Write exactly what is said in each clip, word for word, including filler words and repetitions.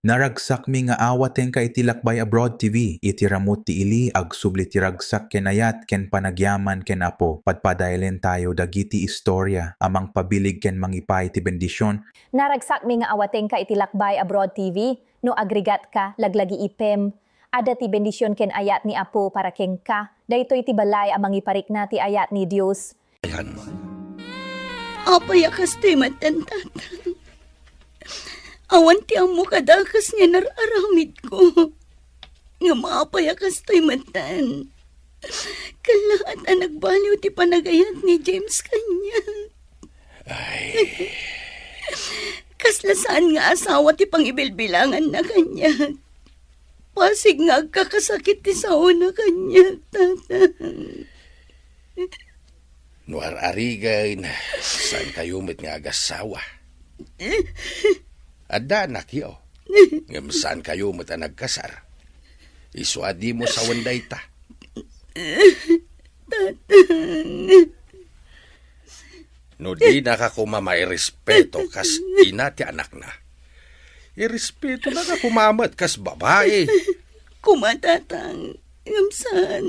Naragsakmi nga awatenka iti Lakbay Abroad T V. Iti ramut ti ili, agsubli ti ragsak ken ayat ken panagyaman ken Apo. Padpadaelen tayo dagiti istorya a mangpabilig ken mangipaay ti bendision. Naragsakmi nga awatenka iti Lakbay Abroad T V. No agrigatka, laglagipem. Adda ti bendision ken ayat ni Apo para kenka. Daytoy ti balay a mangiparikna ti ayat ni Dios. Ayan. Apay a kastoy metten, Tatang? Awan ti ammo kadakes nga inar-aramidko. Ngem apay a kastoy metten? Kallaat a nagbaliw ti panagayat ni James kaniak. Ay. Kasla saan nga asawa ti pangibilbilanganna kaniak. Pasig nga agkakasakit ti saona kaniak, Tatang. No ar-arigen, saankayo met nga agasawa. Adda anakyo. Ngem saankayo met a nagkasar. Isu a dimo sawen dayta. Tatang. No dinaka koma mairespeto kas ina ti anakna, irespetonaka koma met kas babai. Koma, Tatang, ngem saan.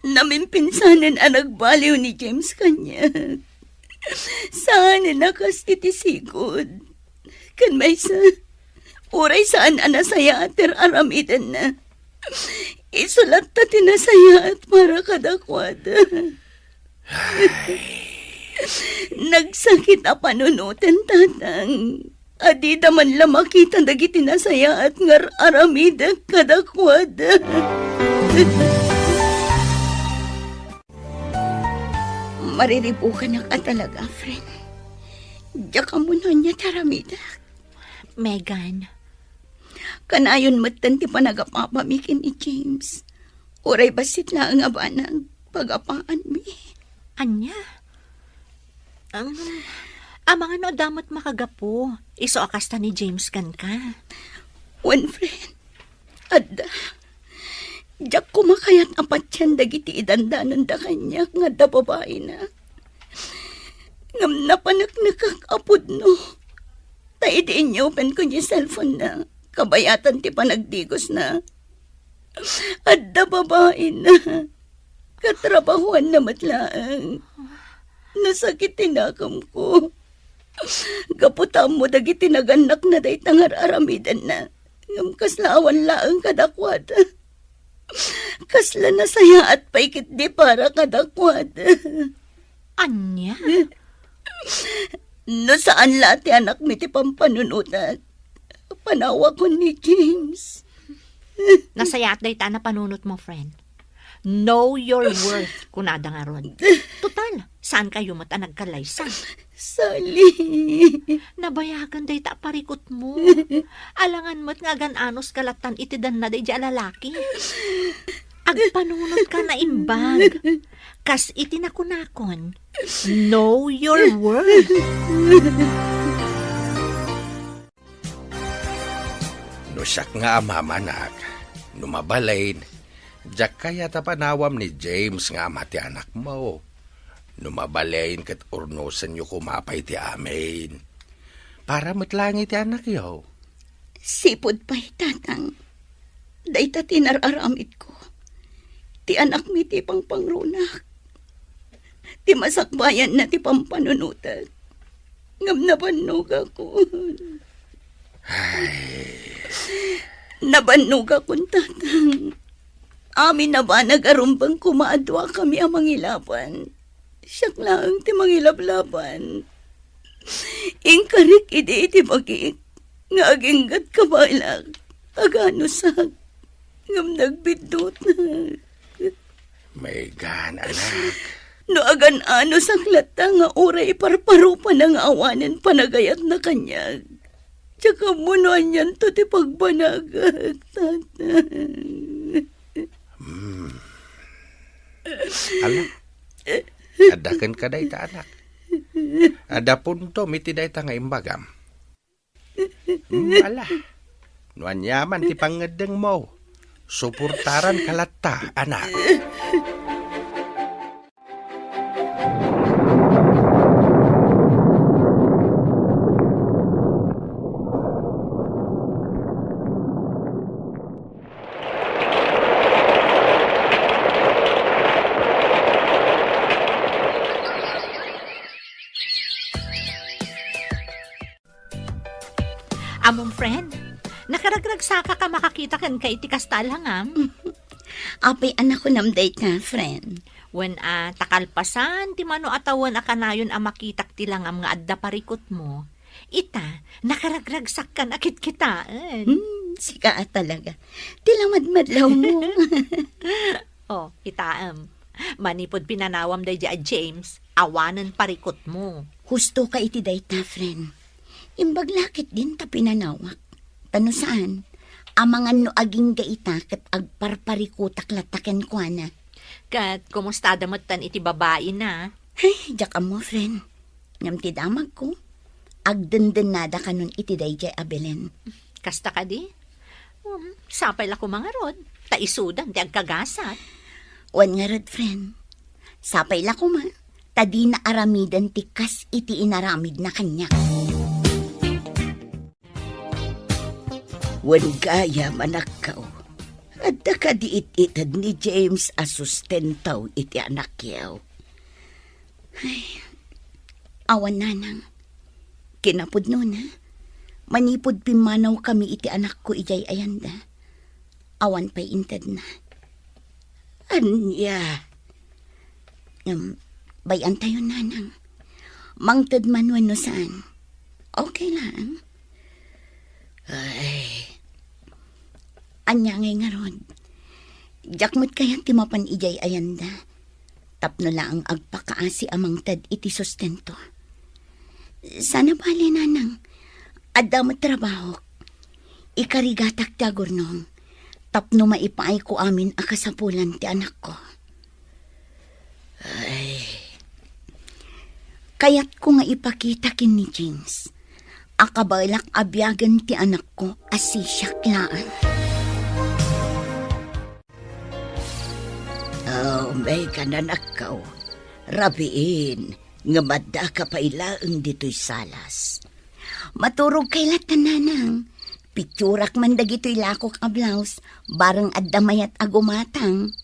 Namimpinsanen a nagbaliw ni James kaniak. Saanen a kas iti sigud. Ken maysa, uray saan a nasayaat ti ar-aramidenna, isu latta ti nasayaat para kadakuada. Nagsakit a panunoten, Tatang, a dida man la makita dagiti nasayaat nga ar-aramidek kadakuada. Mariribukanak a talaga, friend. Diak ammo no ania ti aramidek. Megan. Kanayon metten ti panagapapami ken ni James. Uray bassit laeng a banag, pagapaanmi. Ania? Um, amangan no adda met makagapu, isu a kasta ni James kenka. Wen, friend. Adda. Diak koma kayat a patien dagiti idandananda kaniak nga adda babaina. Ngem napaneknekak a pudno. Ta idi inyupenko diay cellphone-na, kabayatan ti panagdigosna. Adda babaina. Katrabahuanna met laeng. Nasakit ti nakemko. Gapu ta ammo dagiti nagannakna dayta nga ar-aramidenna. Ngem kasla awan laeng kadakuada. Kasla nasayaat pay ketdi para kadakuada. Ania? No saan la ti anakmi ti pampanunotak, panawakon ni James. Nasayaat dayta a napanunotmo, friend. Know your worth, kunada ngarud. Total, saankayo met a nagkallaysa. Sally. Nabayagen dayta a parikutmo. Alangan met nga agan-anos ka lattan iti danna daydiay a lalaki. Agpanunotka naimbag. Kas iti nakunakon, know your worth. No siak nga ama, anak, no mabalin, diak kayat a panawam ni James nga ama ti anakmo. No mabalin ket urnosenyo koma pay ti amin. Para met laeng iti anakyo. Sipud pay, Tatang. Dayta ti inar-aramidko. Ti anakmi ti pangpangrunak. Ti masakbayanna ti pampanunotak. Ngem nabannogakon. Ay. Nabannogakon, Tatang. Amin a banag a rumbeng koma a duakami a mangilaban. Siak laeng ti mangilablaban. Inkarik idi iti bagik nga aginggatka baelak, aganosak, ngem nagbiddutnak. Megan, anak. No agan-anosak latta nga uray iparparupana nga awanen panagayatna kaniak, diak ammo no anianto ti pagbanagak, Tatang. Hmm. Ala, adda kenka dayta, anak. Adda puntom iti dayta nga imbagam. Hmm, ala, no aniaman ti pangngeddengmo, suportaranka latta, anak. Nakaragragsakak a makakita kenka iti kasta a langam. Apay a nakunam dayta, friend? Wen a, ta kalpasan ti mano a tawen a kanayon a makitak ti langam nga adda parikutmo. Ita, nakaragragsakkan a kitkitaen. Hmm, sika a talaga. Ti lamadmadlawmo. Oh, itaem. Manipud pinanawam daydiay a James, awanen parikutmo. Husto ka iti dayta, friend. Imbag la ketdin ta pinanawak. Ta no saan, amangan no agingga ita ket agparparikutak latta kenkuana. Ket kumustada metten iti babaina? Ay, diak ammo, friend. Ngem ti damagko, agdendennada kanon iti daydiay a Belen. Kasta kadi? Um, sapay la koma ngarud, ta isudan ti agkagasat. Wen ngarud, friend. Sapay la koma, ta dina aramiden ti kas iti inaramidna kaniak. Wen gayam, anakko, adda kadi it-ited ni James a sustento iti anakyo? Ay, awan, nanang. Kinapudnona, manipud pimmanawkami iti anakko idiay ayanda, awan pay intedna. Ania? Ngem, bay-antayon, nanang. Mangted man wenno saan, okay lang. Ay. Ania ngay ngarud? Diak met kayat ti mapan idiay ayanda tapno laeng agpakaasi a mangted iti sustento. Saan a bale, nanang. Adda met trabahok. Ikarigatak ti agurnong tapno maipaayko amin a kasapulan ti anakko. Ay. Kayatko nga ipakita ken ni James a kabaelak a biagen ti anakko a sisiak laeng. Oh, Megan, anakko. Rabiin, ngem addaka pay laeng ditoy salas. Maturogkay latta, nanang. Pitsurak man dagitoy lakok a blouse, bareng adda mayat a gumatang.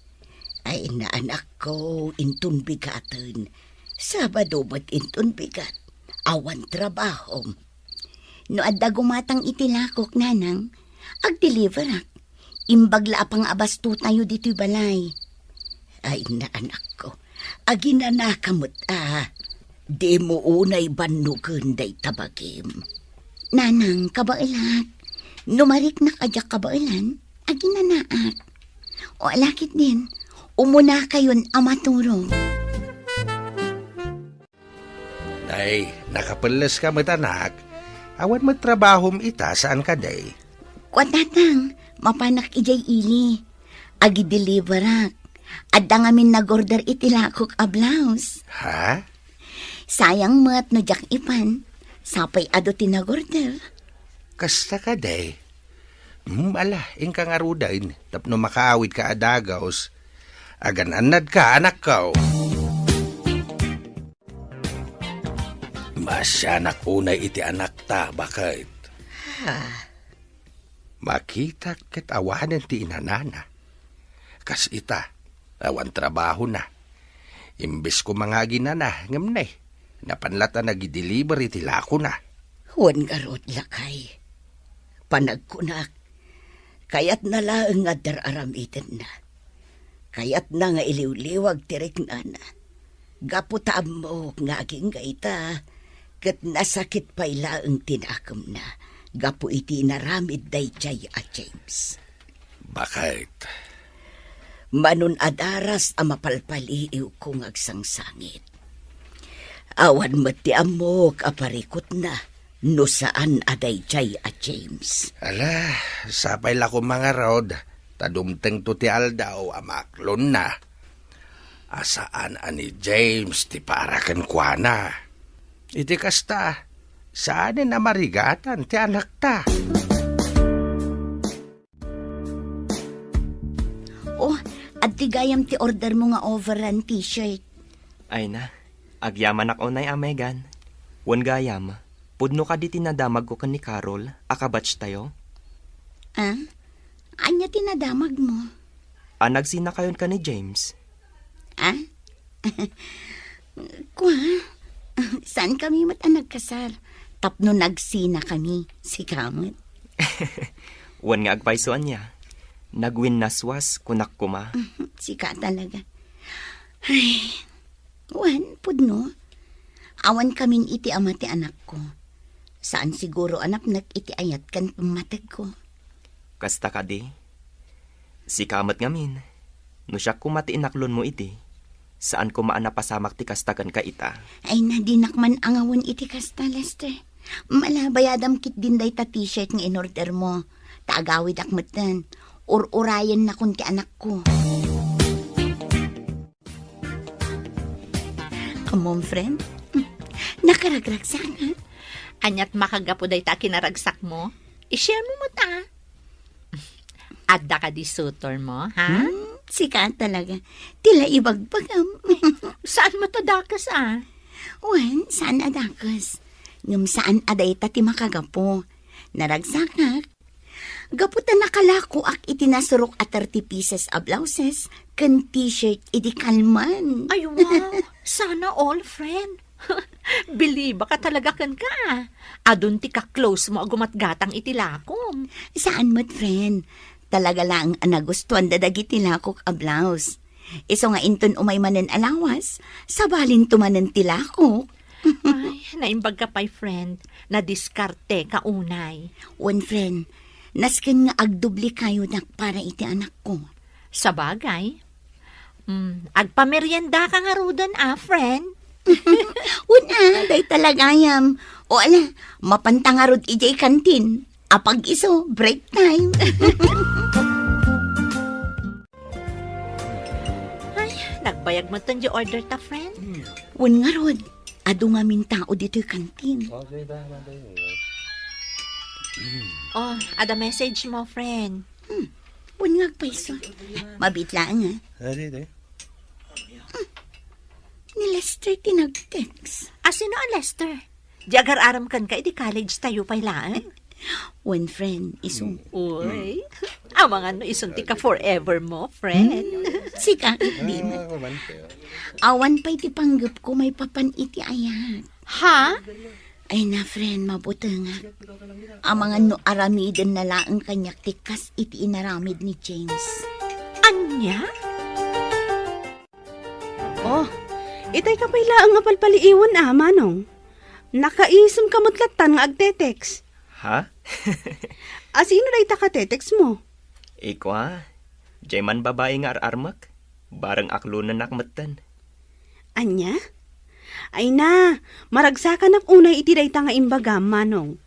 Ay, naanakko, inton bigaten. Sabado met inton bigat. Awan trabahom. No adda gumatang iti lakok, nanang, agdeliverak. Imbag la a pangabastotayo ditoy balay. Ay, naanakko, aginanaka met a. Dimo unay bannogen dayta bagim. Nanang, kabaelak. No mariknak a diak kabaelan, aginanaak. O, ala ketdin, umunakayon a maturog. Nay, nakapelleska met, anak. Awan met trabahom ita, saan kadi? Kua, tatang, mapanak idiay ili. Agideliverak. Adda ngamin nagorder iti lakok a blouse. Ha? Sayang met no diak ipan. Sapay adu ti nagorder. Kasta kadi? Hmm, ala, inka ngaruden, tapno makaawidka a dagus. Agan-annadka, anakko. Maasianak unay iti anakta, baket. Ah. Makitak ket awanen ti inanana. Kas ita, awan trabahona. Imbes koma nga aginana, ngem ne, napan latta nagideliver iti lakona. Wen ngarud, lakay. Panagkunak, kayatna laeng nga adda ar-aramidenna. Kayatna nga iliwliwag ti riknana. Gapu ta ammok nga agingga ita, ket nasakit pay laeng ti nakemna gapu iti inaramid daydiay a James. Baket. Manon a daras a mapalpaliiwko nga agsangsangit. Awan met ti ammok a parikutna no saan a daydiay a James. Ala, sapay la koma ngarud, ta dumtengto ti aldaw a maaklonna. A saan a ni James ti para kenkuana. Iti kasta, saanen a marigatan ti anakta. Oh, adtoy gayam ti ordermo nga overrun t-shirt. Ay na, agyamanak unay a, Megan. Wen gayam, pudno kadi ti nadamagko ken ni Carol a kabatchtayo? Ah? Ania ti nadamagmo? A nagsinakayon ken ni James. Ah? Kua, saankami met a nagkasar tapno nagsinakami, sika met. Wen nga agpayso ania, nagwinnaswas, kunak koma. Sika talaga. Ay, wen, pudno. Awan kamin iti ama ti anakko. Saan siguro a napnek iti ayat ken pammategko. Kasta kadi? Sika met ngamin, no siak koma ti inaklonmo idi, saan koma a napasamak ti kasta kenka ita. Ay, nadinak man angawen iti kasta, Lester. Malabayadam ketdin dayta t-shirt nga in-order mo. Ta agawidak metten. Ur-urayennakon ti anakko. Ammom, friend? Nakaragragsak, ha? Aniat makagapu dayta a kinaragsakmo? I-share mo met, a. Adda kadi suitor mo, ha? Hmm, sika talaga. Ti la ibagbagam. Saan met a dakes, a? Wen, saan a dakes. Ngem saan a dayta ti makagapu. Naragsakak. Gapu ta nakalakoak iti nasurok a thirty pieces a blouses ken t-shirt idi kalman. Ay, wow! Sana all, friend. Believe ka talaga kenka. Adun ti ka-close mo a gumatgatang iti lakom. Saan met, friend. Talaga laeng a nagustuanda dagiti lakok a blouse. Isu nga inton umay manen a lawas, sabalinto manen ti lakok. Ay, naimbag ka pay, friend. Nadiskarte ka unay. Wen, friend, nasken nga agdubli kayonak para iti anakko. Sabagay. Mm, agpamerienda ka ngaruden, a, friend? Wen, a, dayta la gayam. O, ala, mapanta ngarud idiay kantin. Apag-isu, break time. Ay, nagbayag metten di order ta, friend. Wen ngarud, adu ngamin tao ditoy kantin. Oh, ada message mo, friend. Hmm. Wen nga agpayso. Mabit laeng, a. Adi, adi. Ni Lester ti nag-text. A, sino a Lester? Di agar-arem kenka idi college tayo pay laeng? Wen, friend, isu. Uy, amangan no isun ti ka-forever mo, friend. Sika, di met. Awan pay ti panggepko maipapan iti ayat. Ha? Ay na, friend, mabutengak. Amangan no aramidenna laeng kaniak ti kas iti inaramid ni James. Ania? Oh, itay ka pay laeng nga palpaliiwen, a, Manong. Nakaisem ka met lattan nga agte-text. Ha? A, sino dayta ka-text mo? Ikua, diay man babai nga ar-armek, bareng aklonennak metten. Ania? Ay na, maragsakanak unay iti dayta nga imbagam, Manong.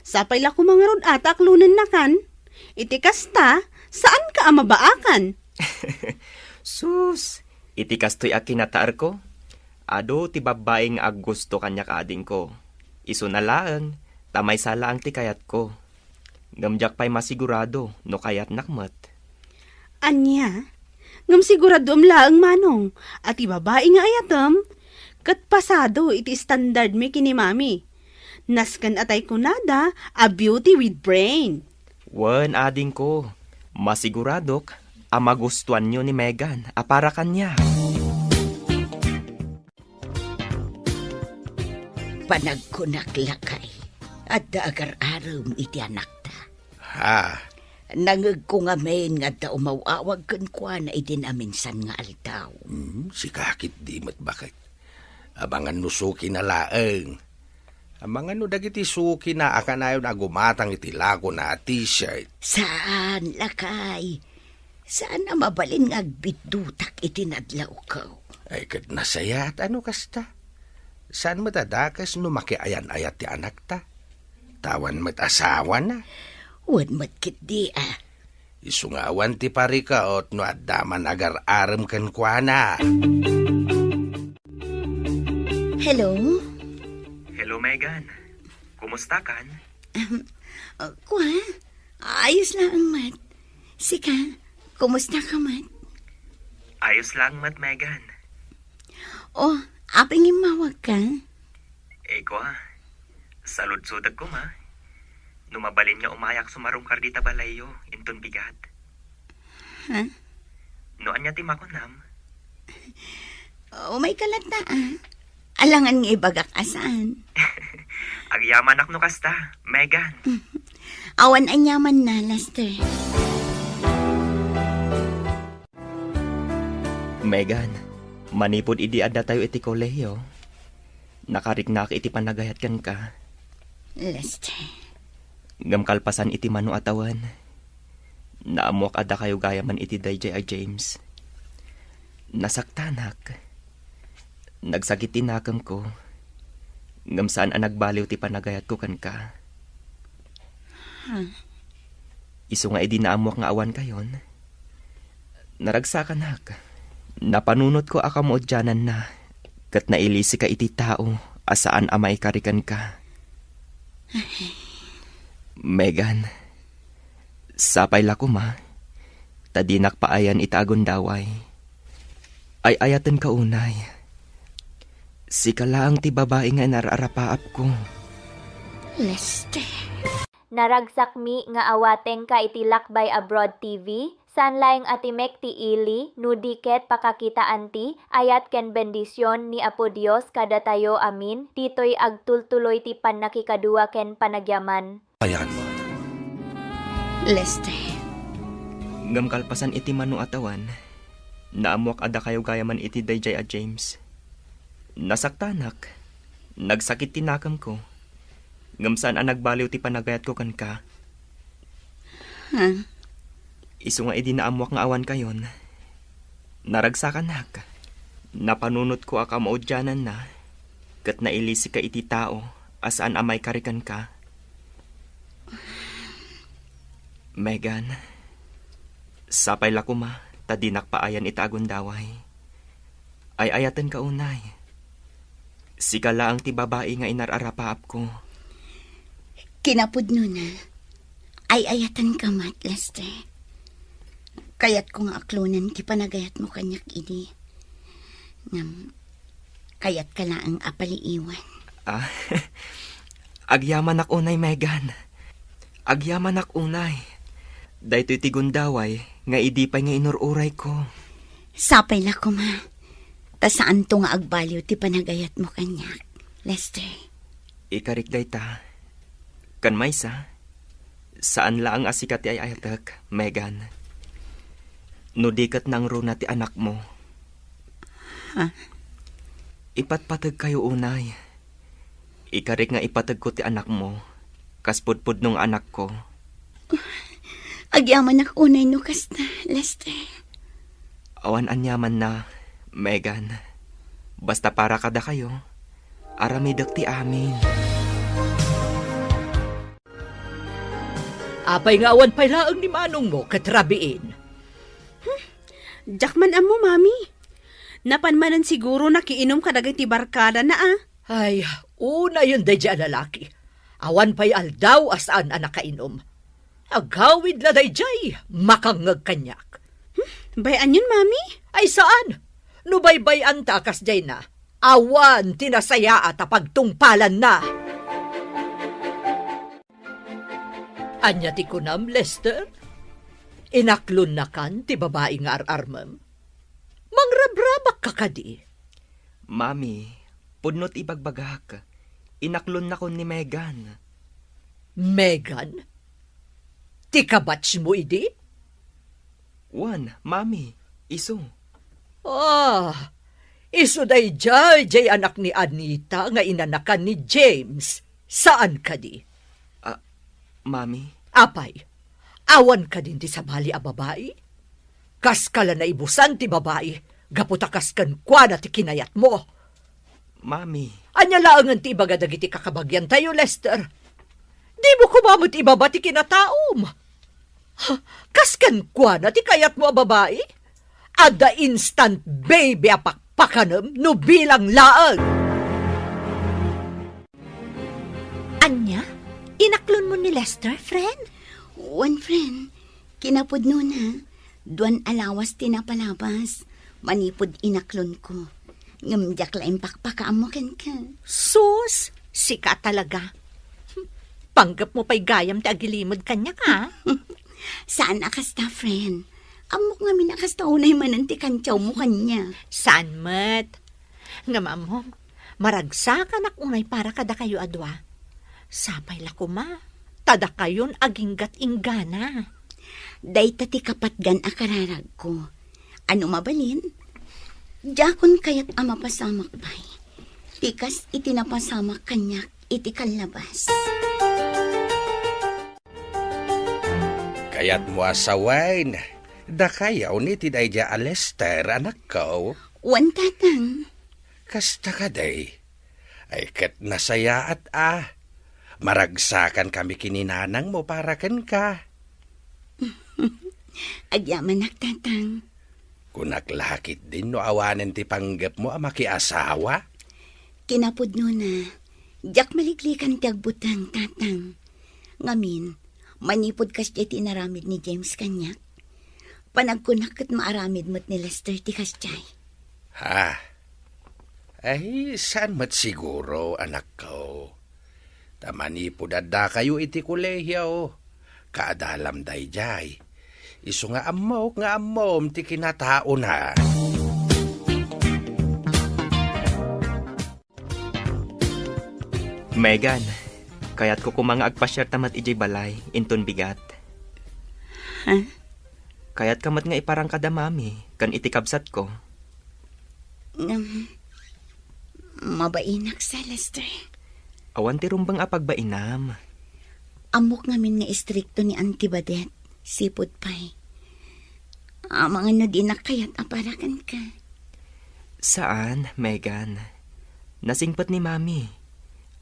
Sapay la koma ngarud a ta aklonennakan. Iti kasta, saanka a mabaakan. Sus, iti kastoy a kinataerko, adu ti babbai nga aggusto kaniak adingko. Isuna laeng, ta maysa laeng ti kayatko. Ngem diak pay masigurado no kayatnak met. Ania? Ngem siguradoem laeng, Manong, a ti babai nga ayatem ket pasado iti standard mi ken ni Mami. Nasken a tay kunada a beauty with brain. Wen, adingko, masiguradok a magustuanyo ni Megan a para kaniak. Panagkunak, lakay, adda agar-arem iti anakta. Ha? Nangegko ngamin nga adda umaw-awag kenkuana idi naminsan nga aldaw. Hmm, sika ketdi met, baket. Amangan no sukina laeng. Amangan no dagiti sukina a kanayon a gumatang iti lakona a t-shirt. Saan, lakay. Saan a mabalin nga agbiddutak iti nadlawko. Ay, ket nasayaat a no kasta. Saan met a dakes no makiayan-ayat ti anakta. Ta awan met asawana. Wen met ketdi, a. Isu nga awan ti parikaot no adda man agar-arem kenkuana. Hello? Hello, Megan. Kumusta kan? Ahem, uh, kua? Ayos laeng met. Sika, kumusta ka met? Ayos laeng met, Megan. Oh, apay nga immawag ka? Eh, kua, saludsodek koma. No mabalin nga umayak sumarungkar dita balayyo, inton bigat. Ha? No ania ti makunam? Umayka latta, a. Alangan nga ibagak a saan. Agyamanak no kasta, Megan. Awan aniamanna, Lester. Megan, manipud idi addatayo iti kolehiyo, nakariknak iti panagayat kenka. Lester. Ngem kalpasan iti mano a tawen, naammoak a dakayo gayamen iti daydiay a James. Nasaktanak. Nagsakit ti nakemko, ngem saan a nagbaliw ti panagayatko kenka. Huh? Isu nga idi naammoak nga awankayon, naragsakanak. Napanunotko a kamaudiananna, ket nailisika iti tao a saan a maikari kenka. Megan, sapay la koma, ta dinak paayan ita a gundaway. Ay-ayatenka unay. Sika laeng ti babai nga inar-arapaapko. Lester. Naragsakmi nga awatengka iti Lakbay Abroad T V, saan laeng a timek ti ili, no di ket pakakitaan ti ayat ken bendision ni Apo Dios kadatayo amin, ditoy agtultuloy ti pannakikadua ken panagyaman. Ayan. Lester. Ngem kalpasan iti mano a tawen, naammoak a dakayo gayamen iti daydiay a James. Nasaktanak. Nagsakit ti nakemko. Ngem saan a nagbaliw ti panagayatko kenka. Huh? Isu nga idi naammoak nga awankayon, naragsakanak. Napanunotko a kamaudiananna, ket nailisika iti tao a saan a maikari kenka. Megan, sapay la koma, ta dinak paayan ita a gundaway. Ay-ayatenka unay. Sika laeng ti babai nga inar-arapaapko. Kinapudnona, ay-ayatenka met, Lester. Kayatko nga aklonen ti panagayatmo kaniak idi. Ngem, kayatka laeng a paliiwen. Ah, agyamanak unay, Megan. Agyamanak unay. Daytoy ti gundaway nga idi pay nga inur-urayko. Sapay la koma, ta saanto nga agbaliw ti panagayatmo kaniak, Lester. Ikarik dayta. Ken maysa, saan laeng a sika ti ay-ayatek, Megan. No di ket nangruna ti anakmo. Ha? Ipatpategkayo unay. Ikarik nga ipategko ti anakmo, kas pudpudno nga anakko. Agyamanak unay no kasta, Lester. Awan aniamanna, Megan. Basta para kadakayo, aramidek ti amin. Apay nga awan pay laeng ni manongmo ket rabiin? Hmm, diak man ammo, Mami. Napan manen siguro nakiinum kadagiti barkadana, a. Ay, unayen daydiay a lalaki. Awan pay aldaw a saan a nakainum. Agawid la daydiay, makangngeg kaniak. Hmm, bay-anyon, Mami? Ay, saan? No baybay-anta a kasdiayna, awan ti nasayaat a pagtungpalanna. Ania ti kunam, Lester? Inaklonnakan ti babai nga ar-armem? Mangrabrabakka kadi? Mami, pudno ti ibagbagak. Inaklonnakon ni Megan. Megan? Ti kabatchmo idi? Wen, Mami, isu. Ah, isu daydiay, diay anak ni Anita nga inanakan ni James. Saan kadi? Ah, Mami. Apay, awan kadin ti sabali a babai? Kaska la naibusan ti babai, gapu ta kas kenkuana ti kinayatmo. Mami. Ania laengen ti ibaga dagiti kakabagiantayo, Lester? Dimo koma met ibaba ti kinataom. Ha, kas kenkuana ti kayatmo a babai? Adda instant baby a pakpakanem no bilang laeng. Ania? Inaklonmo ni Lester, friend? Wen, friend. Kinapudnona, duan a lawas ti napalabas manipud inaklonko. Ngem diak la impakpakaammo kenka. Sus, sika talaga. Panggepmo pay gayam ti agilimed kaniak, a? Saan a kasta, friend. Ammok ngamin a kasta unay manen ti kantiawmo kaniak. Saan met? Ngem ammom, Maragsakanak unay para kadakayo a dua. Sapay la koma, ta dakayon aginggat inggana. Dayta ti kapatgan a kararagko. Ano mabalin? Diakon kayat a mapasamak pay. Ti kas iti napasamak kaniak iti kallabas. Kayatmo a sawen, dakayo ni ti daydiay a Lester, anakko? Wen, tatang. Kasta kadi? Ay, ket nasayaat a. Maragsakankami ken ni nanangmo para kenka. Agyamanak, tatang. Kunak la ketdin no awanen ti panggepmo a makiasawa? Kinapudnona, diak maliklikan ti agbuteng, tatang. Ngamin, manipud kasdiay ti inaramid ni James kaniak, panagkunak ket maaramid met ni Lester ti kasdiay. Ha? Ay, saan met siguro, anakko. Ta manipud addakayo iti kolehio, kaadalam daydiay. Isu nga ammok nga ammom ti kinataona. Megan, kayatko koma nga agpasiarta met idiay balay, inton bigat. Ha? Kayatka met nga iparang kada mami, ken iti kabsatko. Ngem, mabainak sa, Lester. Awan ti rumbeng a pagbainam. Ammok ngamin nga istrikto ni Auntie Badet, sipud pay. Amangan no dinak kayat a para kenka. Saan, Megan. Nasingpet ni Mami.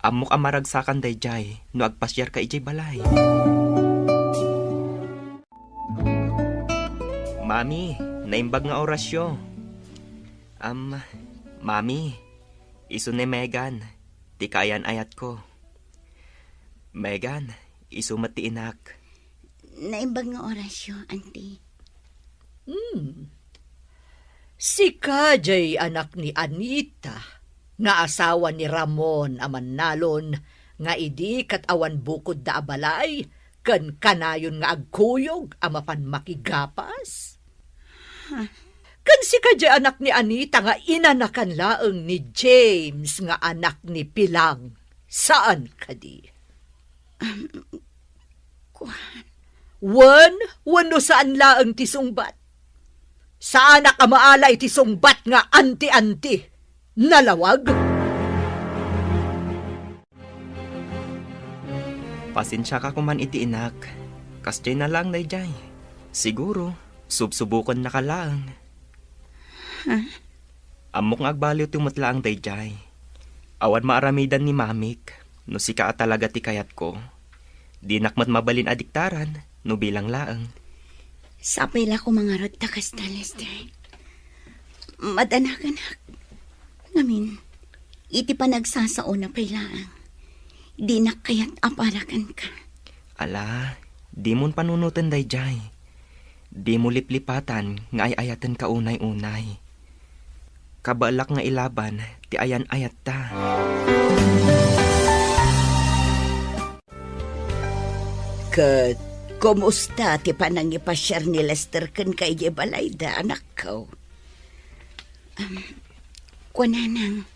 Ammok a maragsakan daydiay no agpasiarka idiay balay. Mami, naimbag nga orasyo. Am, Mami, isu ni Megan, ti kaayan-ayatko. Megan, isu met ti inak. Naimbag nga orasyo, Auntie. Hmm. Sika jay anak ni Anita, nga asawa ni Ramon a mannalon, nga idi ket awan bukodda a balay, ken kanayon nga agkuyog a mapan makigapas? Ha? Ken sika jay anak ni Anita nga inanakan laeng ni James nga anak ni Pilang, saan kadi? Um, kuan. Wen, wenno saan laeng ti sungbat? Saanak a maala iti sungbat nga anti-anti. Nalawag? Pasensiaka koman iti inak. Kasdiay na laeng daydiay. Siguro, subsubokennaka laeng. Ha? Ammok nga agbaliwto met laeng daydiay. Awan maaramidan ni Mamik no sika a talaga ti kayatko. Dinak met mabalin a diktaran no bilang laeng. Sapay la koma ngarud ta kasta, Lester. Madanaganak. Ngamin, iti panagsasaona pay laeng. Dinak kayat a para kenka. Ala, dimon panunoten daydiay. Dimo liplipatan nga ay-ayatenka unay-unay. Kabaelak nga ilaban ti ayan-ayatta. Ket kumusta ti panangipasiar ni Lester kenka idiay balayda, anakko? Um, kuananang,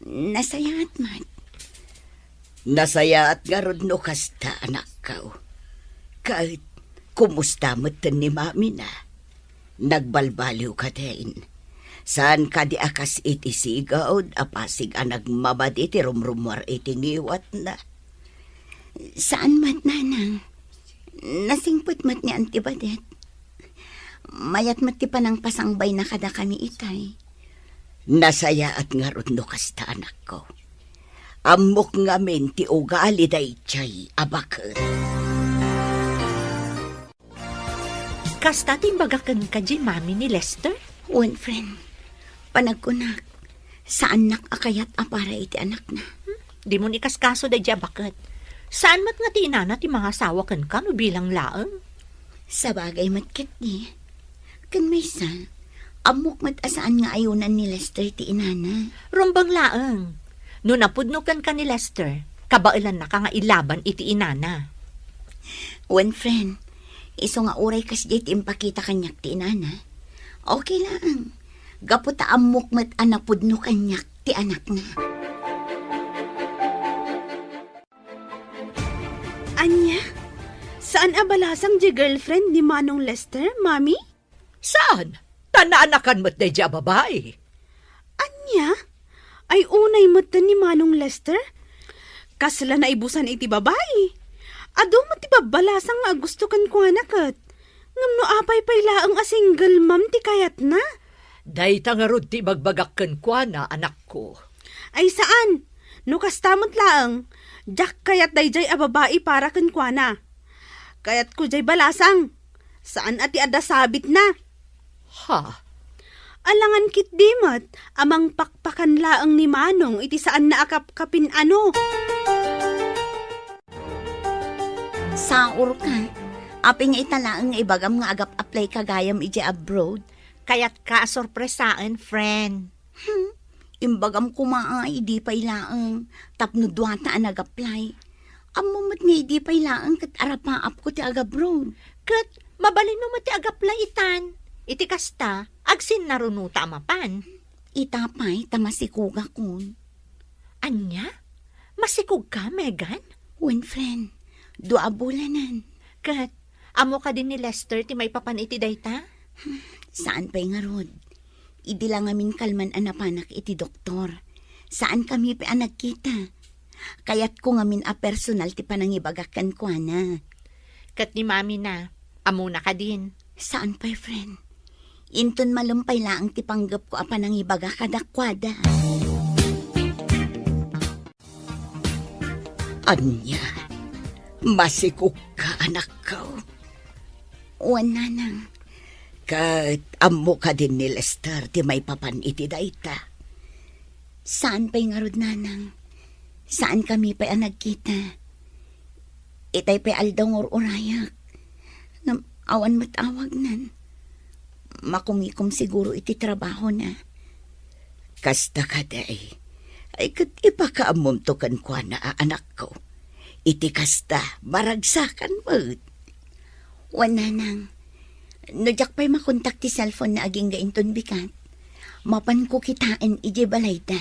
nasayaat met. Nasayaat ngarud no kasta, anakko. Ket kumusta metten ni mamina? Nagbalbaliw kadin? Saan kadi a kas iti sigud a pasig a nagmamadi ti rumrumuar iti ngiwatna? Saan met, nanang. Nasingpet met ni Auntie Badet. Mayat met ti panangpasangbayna kadakami itay. Nasayaat ngarud no kasta, anakko. Ammok ngamin ti ugali daydiay a baket. Kasta ti imbaga kenka diay mami ni Lester? Wen, friend. Panagkunak, saannak a kayat a para iti anakna. Hmm? Dimon ikaskaso daydiay a baket. Saan met nga ti inana ti mangasawa kenka no bilang laeng? Sabagay met ketdi. Ken maysa, ammok met a saan nga ayonan ni Lester ti inana. Rumbeng laeng. No napudno kenka ni Lester, kabaelannaka nga ilaban iti inana. Wen, friend, isu nga uray kasdiay ti impakita kaniak ti inana, okay laeng. Gapu ta ammok met a napudno kaniak ti anakna. Saan a balasang diay girlfriend ni Manong Lester, Mami? Saan? Ta naanakan met daydiay a babai. Ania? Ay unay metten ni Manong Lester? Kasla naibusan iti babai. Adu met ti babbalasang nga agusto kenkuana ket. Ngem no apay pay laeng a single mom ti kayatna? Dayta ngarud ti ibagbagak kenkuana, anakko. Ay saan! No kasta met laeng, diak kayat daydiay a babai para kenkuana. Kayatko diay balasang. Saan a ti adda sabitna. Ha? Alangan ketdi met a mangpakpakan laeng ni Manong iti saanna a kapkapin-ano. Saurka. Apay nga ita laeng nga ibagam nga agap-apply ka gayam idiay abroad? Kayatka a sorpresaen, friend. Hmm, imbagam koma a idi pay laeng tapno duata a nag-apply. Ammom met nga idi pay laeng ket arapaapko ti agabroad. Ket mabalinmo met ti ag-apply itan. Iti kasta, agsinnarunota a mapan. Ita pay ta masikogakon. Ania? Masikogka, Megan? Wen, friend. Dua a bulanen. Ket, ammo kadi ni Lester ti maipapan iti dayta? Saan pay ngarud. Idi la ngamin kalman a napanak iti doktor. Saan kami pay a nagkita. Kayatko ngamin a personal ti panangibagak kenkuana. Ket ni Mami na, ammona kadin? Saan pay, friend. Inton malem pay laeng ti panggepko a panangibaga kadakuada. Ania? Masikogka, anakko? Wen, nanang. Ket ammo kadin ni Lester ti maipapan iti dayta? Saan pay ngarud, nanang. Saan kami pay a nagkita. Itay pay aldaw nga ur-urayak. Ngem awan met awagnan. Makumikom siguro iti trabahona. Kasta kadi. Ay, ket ipakaammomto kenkuana a anakko. Iti kasta, maragsakan met. Wen, nanang. No diak pay makontak ti cellphone na agingga inton bigat, mapanko kitaen idiay balayda.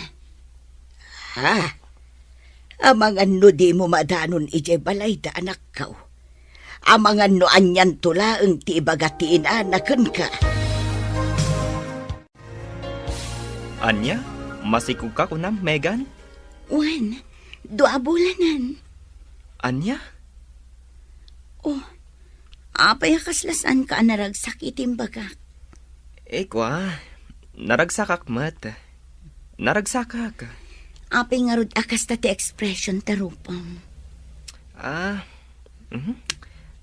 Ha? Amangan no dimo madanon idiay balayda, anakko. Amangan no anianto laeng ti ibaga ti inana kenka. Ania? Masikogka kunam, Megan? Wen, dua a bulanen. Ania? Oh, apay a kasla saanka a naragsak iti imbagak? Eh, kua, naragsakak met. Naragsakak. Apay ngarud a kasta ti expression ta rupam? Ah, mhm.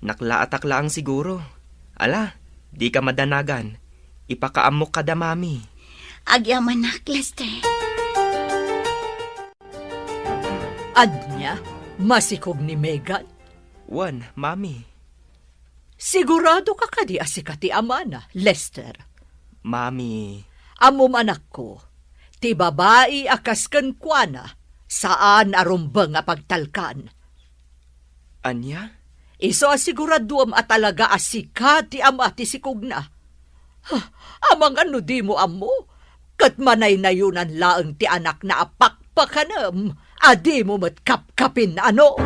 Naklaatak laeng siguro. Ala, dika madanagan. Ipakaammok kada Mami. Agyamanak, Lester. Ania? Masikog ni Megan? Wen, Mami. Siguradoka kadi a sika ti amana, Lester? Mami. Ammom, anakko, ti babai a kas kenkuana, saan a rumbeng a pagtalkan. Ania? Isu a siguraduem a talaga a sika ti ama ti sikogna. Ha, amangan no dimo ammo, ket manaynayonan laeng ti anakna a pakpakanem a dimo met kapkapin-ano.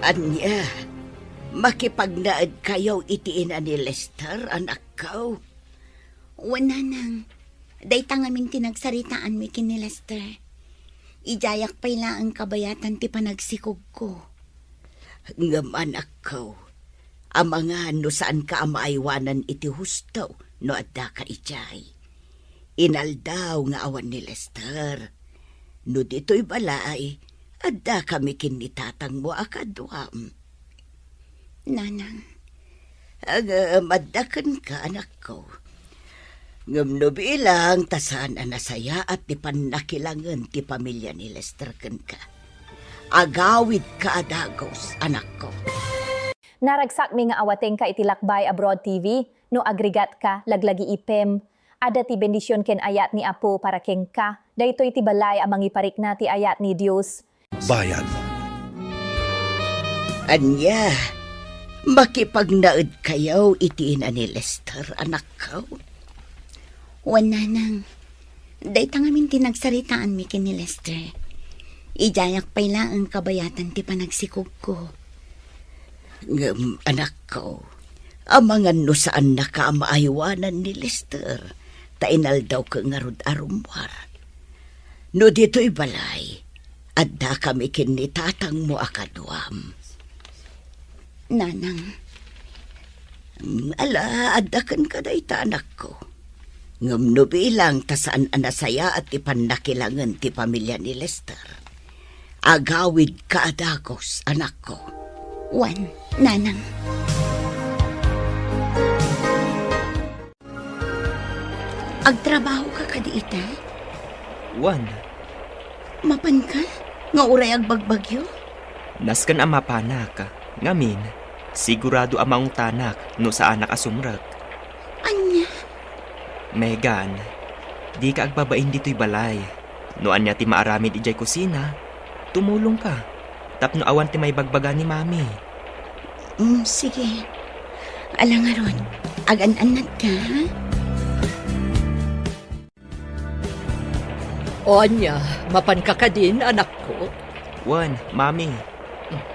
Ania, makipagnaedkayo iti ina ni Lester, anakko? Wen, nanang, dayta ngamin ti nagsaritaanmi ken ni Lester. Idiayak pay laeng kabayatan ti panagsikogko. Ngem, anakko, amangan no saanka a maaywanan iti husto no addaka idiay. Inaldaw nga awan ni Lester. No ditoy balay, addakami ken ni tatangmo a kaduam. Nanang. Ngem adda kenka, anakko. Ngem no bilang ta saan a nasayaat ti pannakilangen ti pamilya ni Lester kenka, agawidka a dagus, anakko. Naragsakmi nga awatengka iti Lakbay Abroad T V. No agrigatka, laglagiipem. Adda ti bendision ken ayat ni Apo para kenka. Daytoy ti balay a mangiparikna ti ayat ni Dios. Bayan. Ania, makipagnaedkayo iti ina ni Lester, anakko? Wen, nanang. Dayta ngamin ti nagsaritaanmi ken ni Lester. Idiayak pay laeng kabayatan ti panagsikogko. Ngem, anakko, amangan no saannaka a maaywanan ni Lester, ta inaldawko ngarud a rummuar. No ditoy balay, addakami ken ni tatangmo a kaduam. Nanang. Mm, ala, adda kenka dayta, anakko. Ngem no bilang ta saan a nasayaat ti pannakilangen ti pamilya ni Lester, agawidka a dagus, anakko. Wen, nanang. Agtrabahoka kadi ita? Wen. Mapanka? Nga uray agbagbagyo? Nasken a mapanak. Ngamin, sigurado a maungtanak no saanak a sumrek. Ania? Megan, dika agbabain ditoy balay. No ania ti maaramid idiay kusina, tumulongka. Tapno awan ti maibagbaga ni Mami. Mm, sige. Ala ngarud, agan-annadka, ha? O ania, mapanka kadin, anakko? Wen, Mami.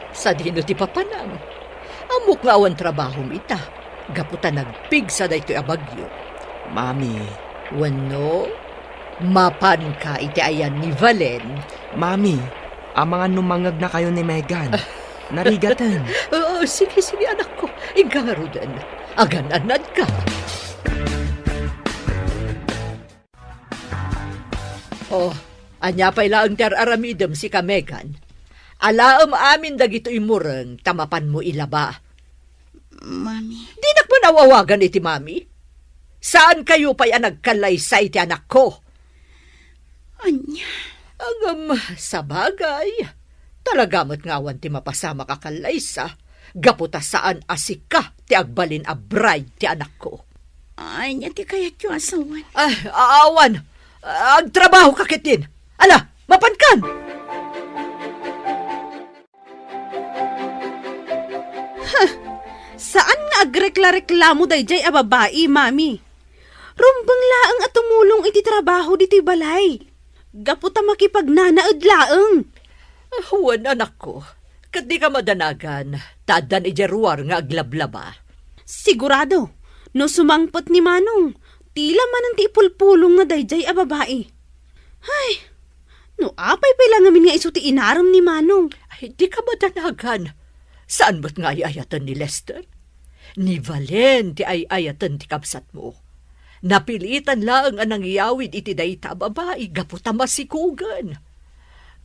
Sadino ti papanam? Ammok nga awan trabahom ita, gapu ta nagpigsa daytoy a bagyo. Mami. Wenno, mapanka iti ayan ni Valen? Mami, amangan no mangegnakayo ni Megan. Narigaten. Oo, sige, sige, anakko. Inka ngaruden. Agan-annadka. Oh, ania pay laeng ti ar-aramidem, sika, Megan? Alaem amin dagitoy mureng ta mapanmo ilaba. Mami. Dinak man aw-awagan iti mami. Saankayo pay a nagkallaysa iti anakko. Ania? Ngem, sabagay, talaga met nga awan ti mapasamak a kallaysa, gapu ta saan a sika ti agbalin a bride ti anakko. Ania ti kayatyo a sawen? Ay, a-, awan. Agtrabahoka ketdin. Ala, mapankan! Huh! Saan nga agrekla-reklamo daydiay a babai, Mami. Rumbeng laeng a tumulong iti trabaho ditoy balay. Gapu ta makipagnanaed laeng. Ah, wen, anakko. Ket dika madanagan, ta addan idiay ruar nga aglablaba. Sigurado, no sumangpet ni Manong, tila manen ti ipulpulongna daydiay a babai. Ay, no apay pay la ngamin nga isu ti inarem ni Manong? Ay, dika madanagan. Saan met nga ay-ayaten ni Lester? Ni Valen ti ay-ayaten ti kabsatmo. Napilitan laeng a nangiyawid iti dayta a babai gapu ta masikogen.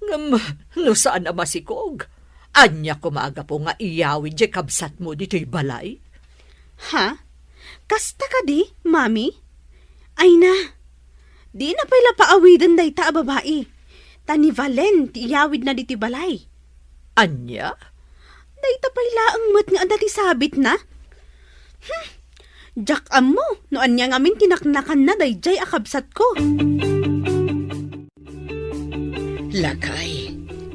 Ngem no saan a masikog, ania koma a gapu nga iyawid diay kabsatmo ditoy balay? Ha? Kasta kadi, Mami? Ay na, dina pay la paawiden dayta a babai, ta ni Valen ti iyawidna ditoy balay. Ania? Dayta pay laeng met nga adda ti sabitna? Hmm, diak ammo no ania ngamin ti naknakanna daydiay a kabsatko. Lakay,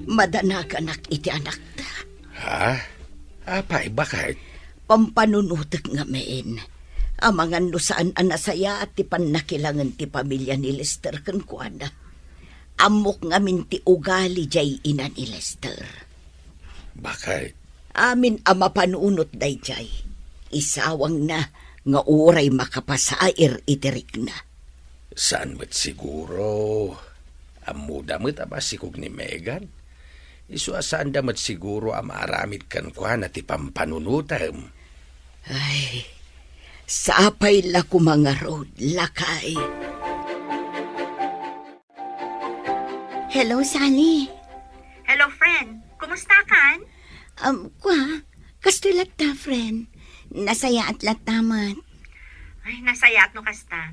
madanaganak iti anakta. Ha? Apay, baket? Pampanunotek ngamin. Amangan no saan a nasayaat ti pannakilangen ti pamilya ni Lester kenkuana. Ammok ngamin ti ugali diay ina ni Lester. Baket? Amin a mapanunot daydiay, isawangna nga uray makapasair iti rikna. Saan met siguro? Ammoda met a masikog ni Megan. Isu a saanda met siguro a maaramid kenkuana ti pampanunotem. Ay, sapay la koma ngarud, lakay. Hello, Sally. Hello, friend. Kumusta kan? Um, kwa, kastoy latta, friend. Nasayaat latta met. Ay, nasayaat no kasta.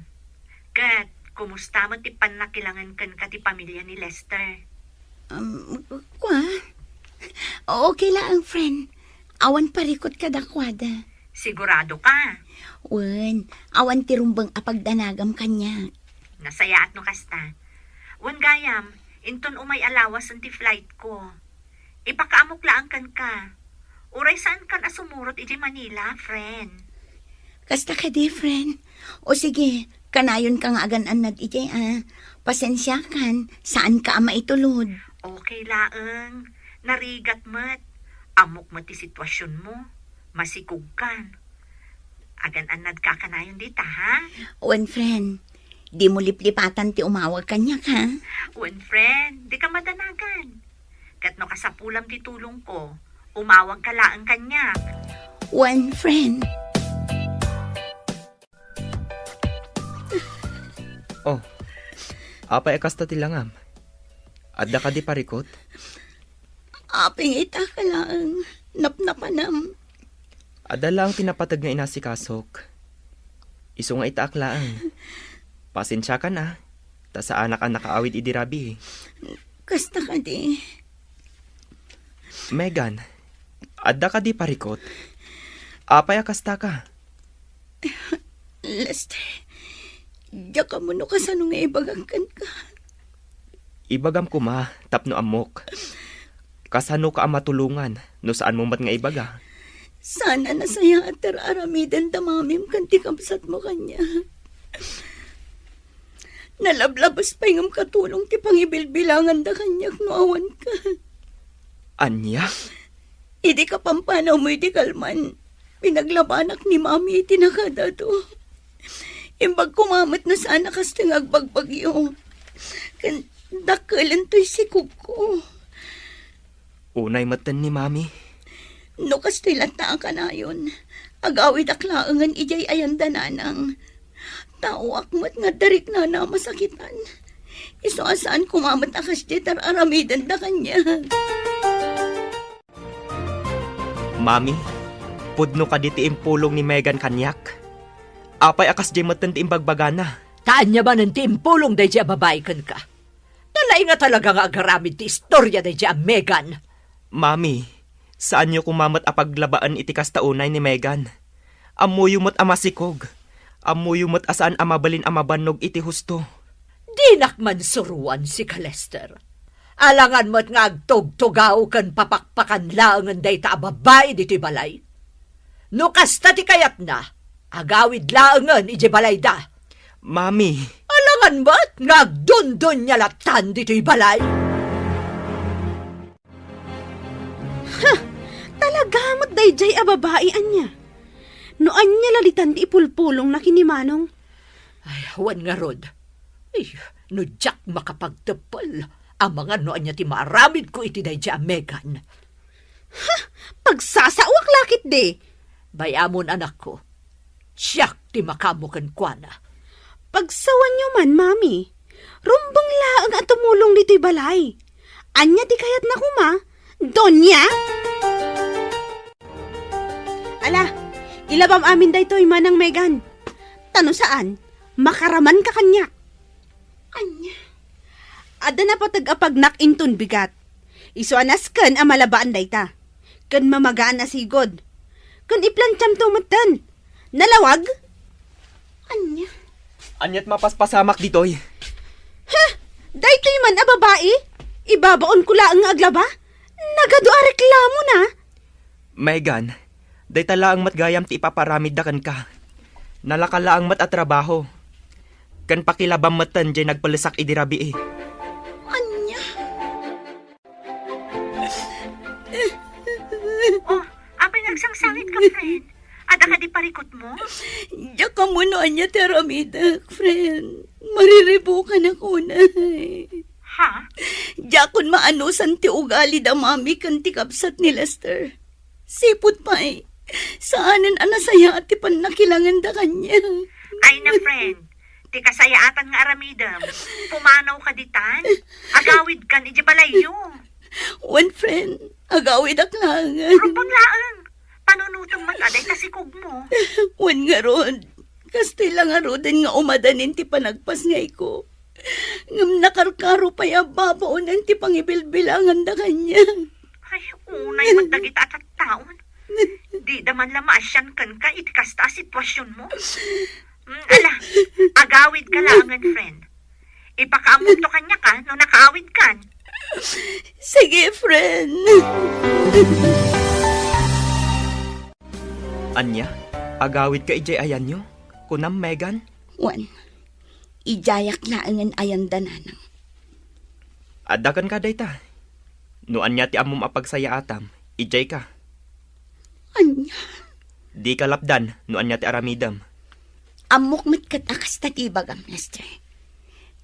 Ket, kumusta met ti pannakilangen kenka ti pamilya ni Lester? Um, kwa? Okay laeng, friend. Awan parikut kadakuada. Sigurado ka? Wen, awan ti rumbeng a pagdanagam kaniak. Nasayaat no kasta. Wen gayam, inton umay a lawasen ti flight ko. Ipakaamok laeng kenka. Uray saan kan a sumurot idiay Manila, friend. Kasta kadi, friend. O sige, kanayon ka nga agan-annad idiay, a. Pasensiakan, saan ka a maitulod. Okay laeng. Narigat met. Ammok met ti sitwasionmo. Masikogkan. Agan-annadka kanayon dita, ha? Wen, friend. Dimo liplipatan ti umawag kaniak, ha? Wen, friend. Dika madanagan. Ket no kasapulam ti tulongko, umawagka laeng kaniak. Wen, friend. Oh, apay a kasta ti langam? Adda kadi parikut? Apay nga ita ka laeng, napnapanam. Adda laeng ti napateg nga inasikasok. Isu nga itaak laeng. Pasensiakan a, ta saanak a nakaawid idi rabii. Kasta kadi. Megan, adda kadi parikut? Apay a kasta ka? Lester, diak ammo no kasano nga ibagak kenka. Ibagam koma tapno ammok. Kasanoka a matulongan no saanmo met nga ibaga? Saan a nasayaat ti ar-aramiden da mamim ken ti kabsatmo kaniak. Nalablabas pay ngem katulong ti pangibilbilanganda kaniak no awanka. Ania? Idi kapampanawmo iti kalman, pinaglabanak ni Mami iti nakadado. Imbag koma met no saan a kastoy nga agbagbagyo. Ken dakkelento ti sikogko. Unay metten ni Mami. No kastoy latta a kanayon, agawidak laengen idiay ayanda nanang. Taoak met nga adda riknana a masakitan. Isu a saan koma met a kasdiay ti ar-aramidenda kaniak. Mami, pudno kadi ti impulong ni Megan kaniak? Apay a kasdiay metten ti imbagbagana? Ta ania manen ti impulong daydiay a babai kenka? Nalaing a talaga nga agaramid ti istoria daydiay a Megan. Mami, saanyo koma met a paglabaen iti kasta unay ni Megan. Ammoyo met a masikog. Ammoyo met a saan a mabalin a mabannog iti husto. Dinak man suroan sika, Lester. Alangan met nga agtugtugaw ken papakpakan laengen dayta a babai ditoy balay. No kasta ti kayatna, agawid laengen idiay balayda. Mami. Alangan met nga agdundunia lattan ditoy balay. Ha! Talaga met daydiay a babai ania? No ania la ditan ti ipulpulongna ken ni Manong? Ay, awan ngarud. Ay, no diak makapagteppel, amangan no ania ti maaramidko iti daydiay a Megan. Ha! Pagsasaoak la ketdi. Bay-amon, anakko. Siak ti makaammo kenkuana. Pagsawanyo man, Mami. Rumbeng laeng a tumulong ditoy balay. Ania ti kayatna koma, Doña? Ala, ilabam amin daytoy, Manang Megan. Ta no saan, makaramanka kaniak. Ania? Adda napateg a pagnak inton bigat. Isu a nasken a malabaan dayta. Ken mamagaan a sigud. Ken iplantiamto metten. Nalawag? Ania? Aniat mapaspasamak ditoy? Ha? Daytoy man a babai? Ibabaonko laeng nga aglaba? Nagadu a reklamona. Megan, dayta laeng met gayam ti ipaparamidda kenka. Nalaka laeng met a trabaho. Ken pakilabam metten diay nagpellesak idi rabii. Ania? Oh, apay nga agsangsangit ka, friend? Adda kadi parikutmo? Diak ammo no ania ti aramidek, friend. Mariribukanak unay. Ha? Diakon maanusan ti ugali da Mami ken ti kabsat ni Lester. Sipud pay, saanen a nasayaat ti pannakilanganda kaniak. Ay na, friend. Ti kasayaatan nga aramidem, pumanawka ditan, agawidkan idiay balayyo. Wen, friend, agawidak laengen. Rumbeng laeng, panunotem met a dayta sikogmo. Wen ngarud, kastoy la ngaruden nga umadanin ti panagpasngayko. Ngem nakarkaro pay a babaonen ti pangibilbilanganda kaniak. Ay, unay met dagita a tattaon. Dida man la maasian kenka iti kasta a situasionmo. Mm, ala, agawidka laengen, friend. Ipakaammoto kaniak a no nakaawidkan. Sige, friend. Ania? Agawidka idiay ayanyo? Kunam, Megan? Wen, idiayak laengen ayanda, nanang. Adda kenka dayta. No ania ti ammom a pagsayaatam, idiayka. Ania? Dika lapdan no ania ti aramidem. Ammok met ket a kasta ti ibagam, Lester.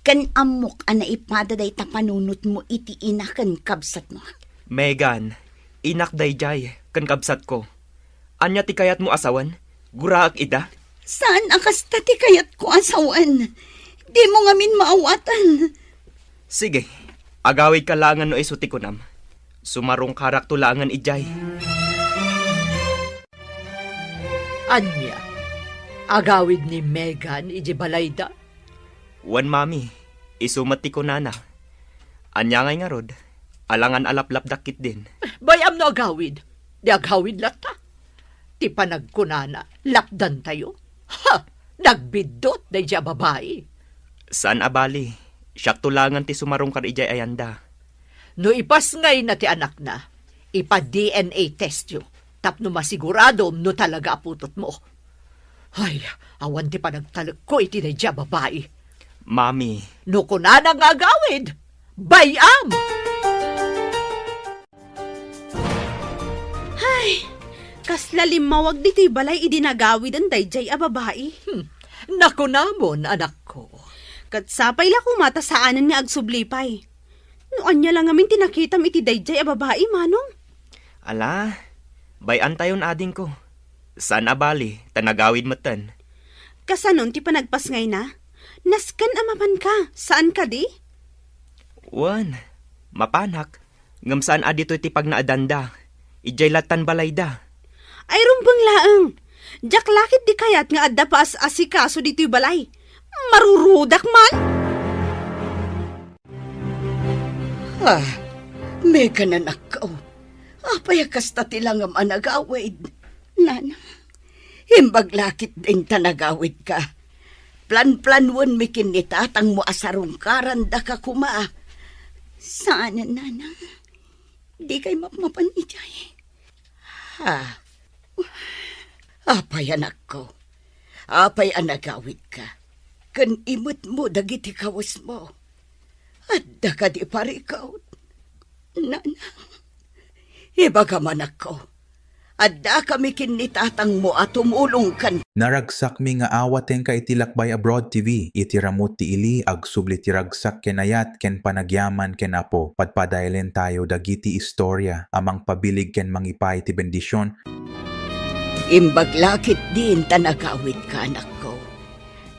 Ken ammok a naipada dayta panunotmo iti ina ken kabsatmo. Megan, inak daydiay ken kabsatko. Ania ti kayatmo a sawen? Guraek ida? Saan a kasta ti kayatko a sawen. Dimo ngamin maawatan. Sige, agawidka laengen no isu ti kunam. Sumarungkarakto laengen idiay. Ania? Agawid ni Megan iti balayda? Wen, Mami, isu met ti kunana. Ania ngay ngarud? Alangan a laplapdak ketdin. Bay-am no agawid. Di agawid latta. Ti panagkunana, lapdantayo. Ha! Nagbiddut daydiay a babai. Saan a bali, siakto laengen ti sumarungkar idiay ayanda. No ipasngayna ti anakna, ipa-D N A testyo tapno masiguradom no talaga a putotmo. Ay, awan ti panagtalekko iti daydiay a babai. Mami. No kunana nga agawid, bay-am! Ay, kasla limmawag ditoy balay idi nagawiden daydiay a babai. Hmm, nakunamon, anakko. Ket sapay la koma ta saanen nga agsubli pay. No ania la ngamin ti nakitam iti daydiay a babai, Manong? Ala, bay-antayon, adingko. Saan a bali, ta nagawid metten. Kasanon ti panagpasngayna? Nasken a mapanka, saan kadi? Wen, mapanak. Ngem saan a ditoy ti pagnaedanda. Idiay lattan balayda. Ay, rumbeng laeng. Diak la ketdi kayat nga adda paas-asikaso ditoy balay. Marurudak man! Ah, Megan, anakko. Apay a kasta ti langam a nagawid? Nanang. Imbag la ketdin ta nagawidka. Planplanuenmi ken ni tatangmo a sarungkarandaka koma. Saanen, Nanang. Dikay mapmapan idiay. Ha? Apay, anakko? Apay a nagawidka? Ken imetmo dagiti kawesmo. Adda kadi parikut? Nanang, ibagam, anakko. Addakami ken ni tatangmo a tumulong ken. Naragsakmi nga awatenka iti Lakbay Abroad T V. Iti ramut ti ili, agsubli ti ragsak ken ayat ken panagyaman ken Apo. Padpadaelen tayo dagiti istorya a mangpabilig ken mangipaay ti bendision. Imbag la ketdin ta nagawidka, anakko.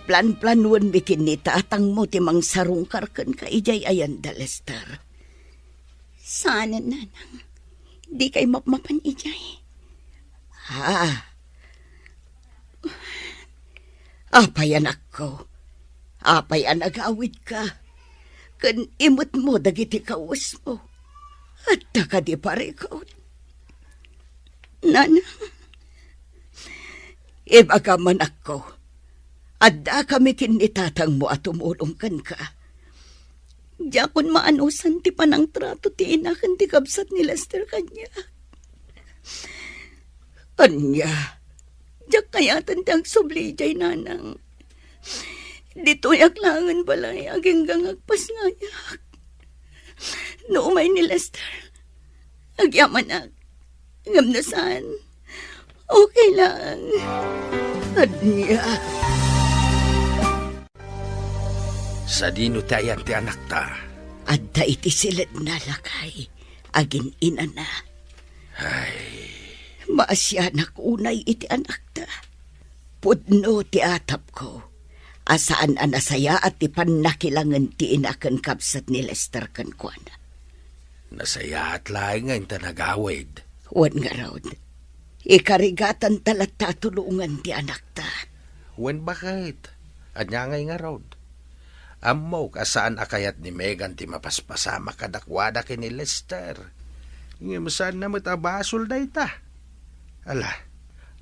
Planplanuenmi ken ni tatangmo ti mangsarungkar kenka idiay ayanda, Lester. Saanen, Nanang. Dikay mapmapan idiay. Ah. Apay, anakko? Apay a nagawidka? Ken imetmo dagiti kawesmo. Adda kadi parikut? Nanang, ibagam, anakko. Addakami ken ni tatangmo a tumulong kenka. Diakon maanusan ti panangtrato ti ina ken ti kabsat ni Lester kaniak. Ania, diak kayaten ti agsubli idiay, Nanang. Ditoyak laengen balay agingga nga agpasngayak. No umay ni Lester, agyamanak. Ngem no saan, okay lang. Ania. Sadino ti ayan ti anakta? Adda iti siledna, lakay, agin-inana. Ay. Maasianak unay iti anakta. Pudno ti atapko a saan a nasayaat ti pannakilangen ti ina ken kabsat ni Lester kenkuana. Nasayaat laeng nga inta nagawid. Wen ngarud, ikarigatanta latta a tulongan ti anakta. Wen baket, ania ngay ngarud? Ammok a saan a kayat ni Megan ti mapaspasamak kadakuada ken ni Lester. Ngem saanna met a basol dayta. Ala,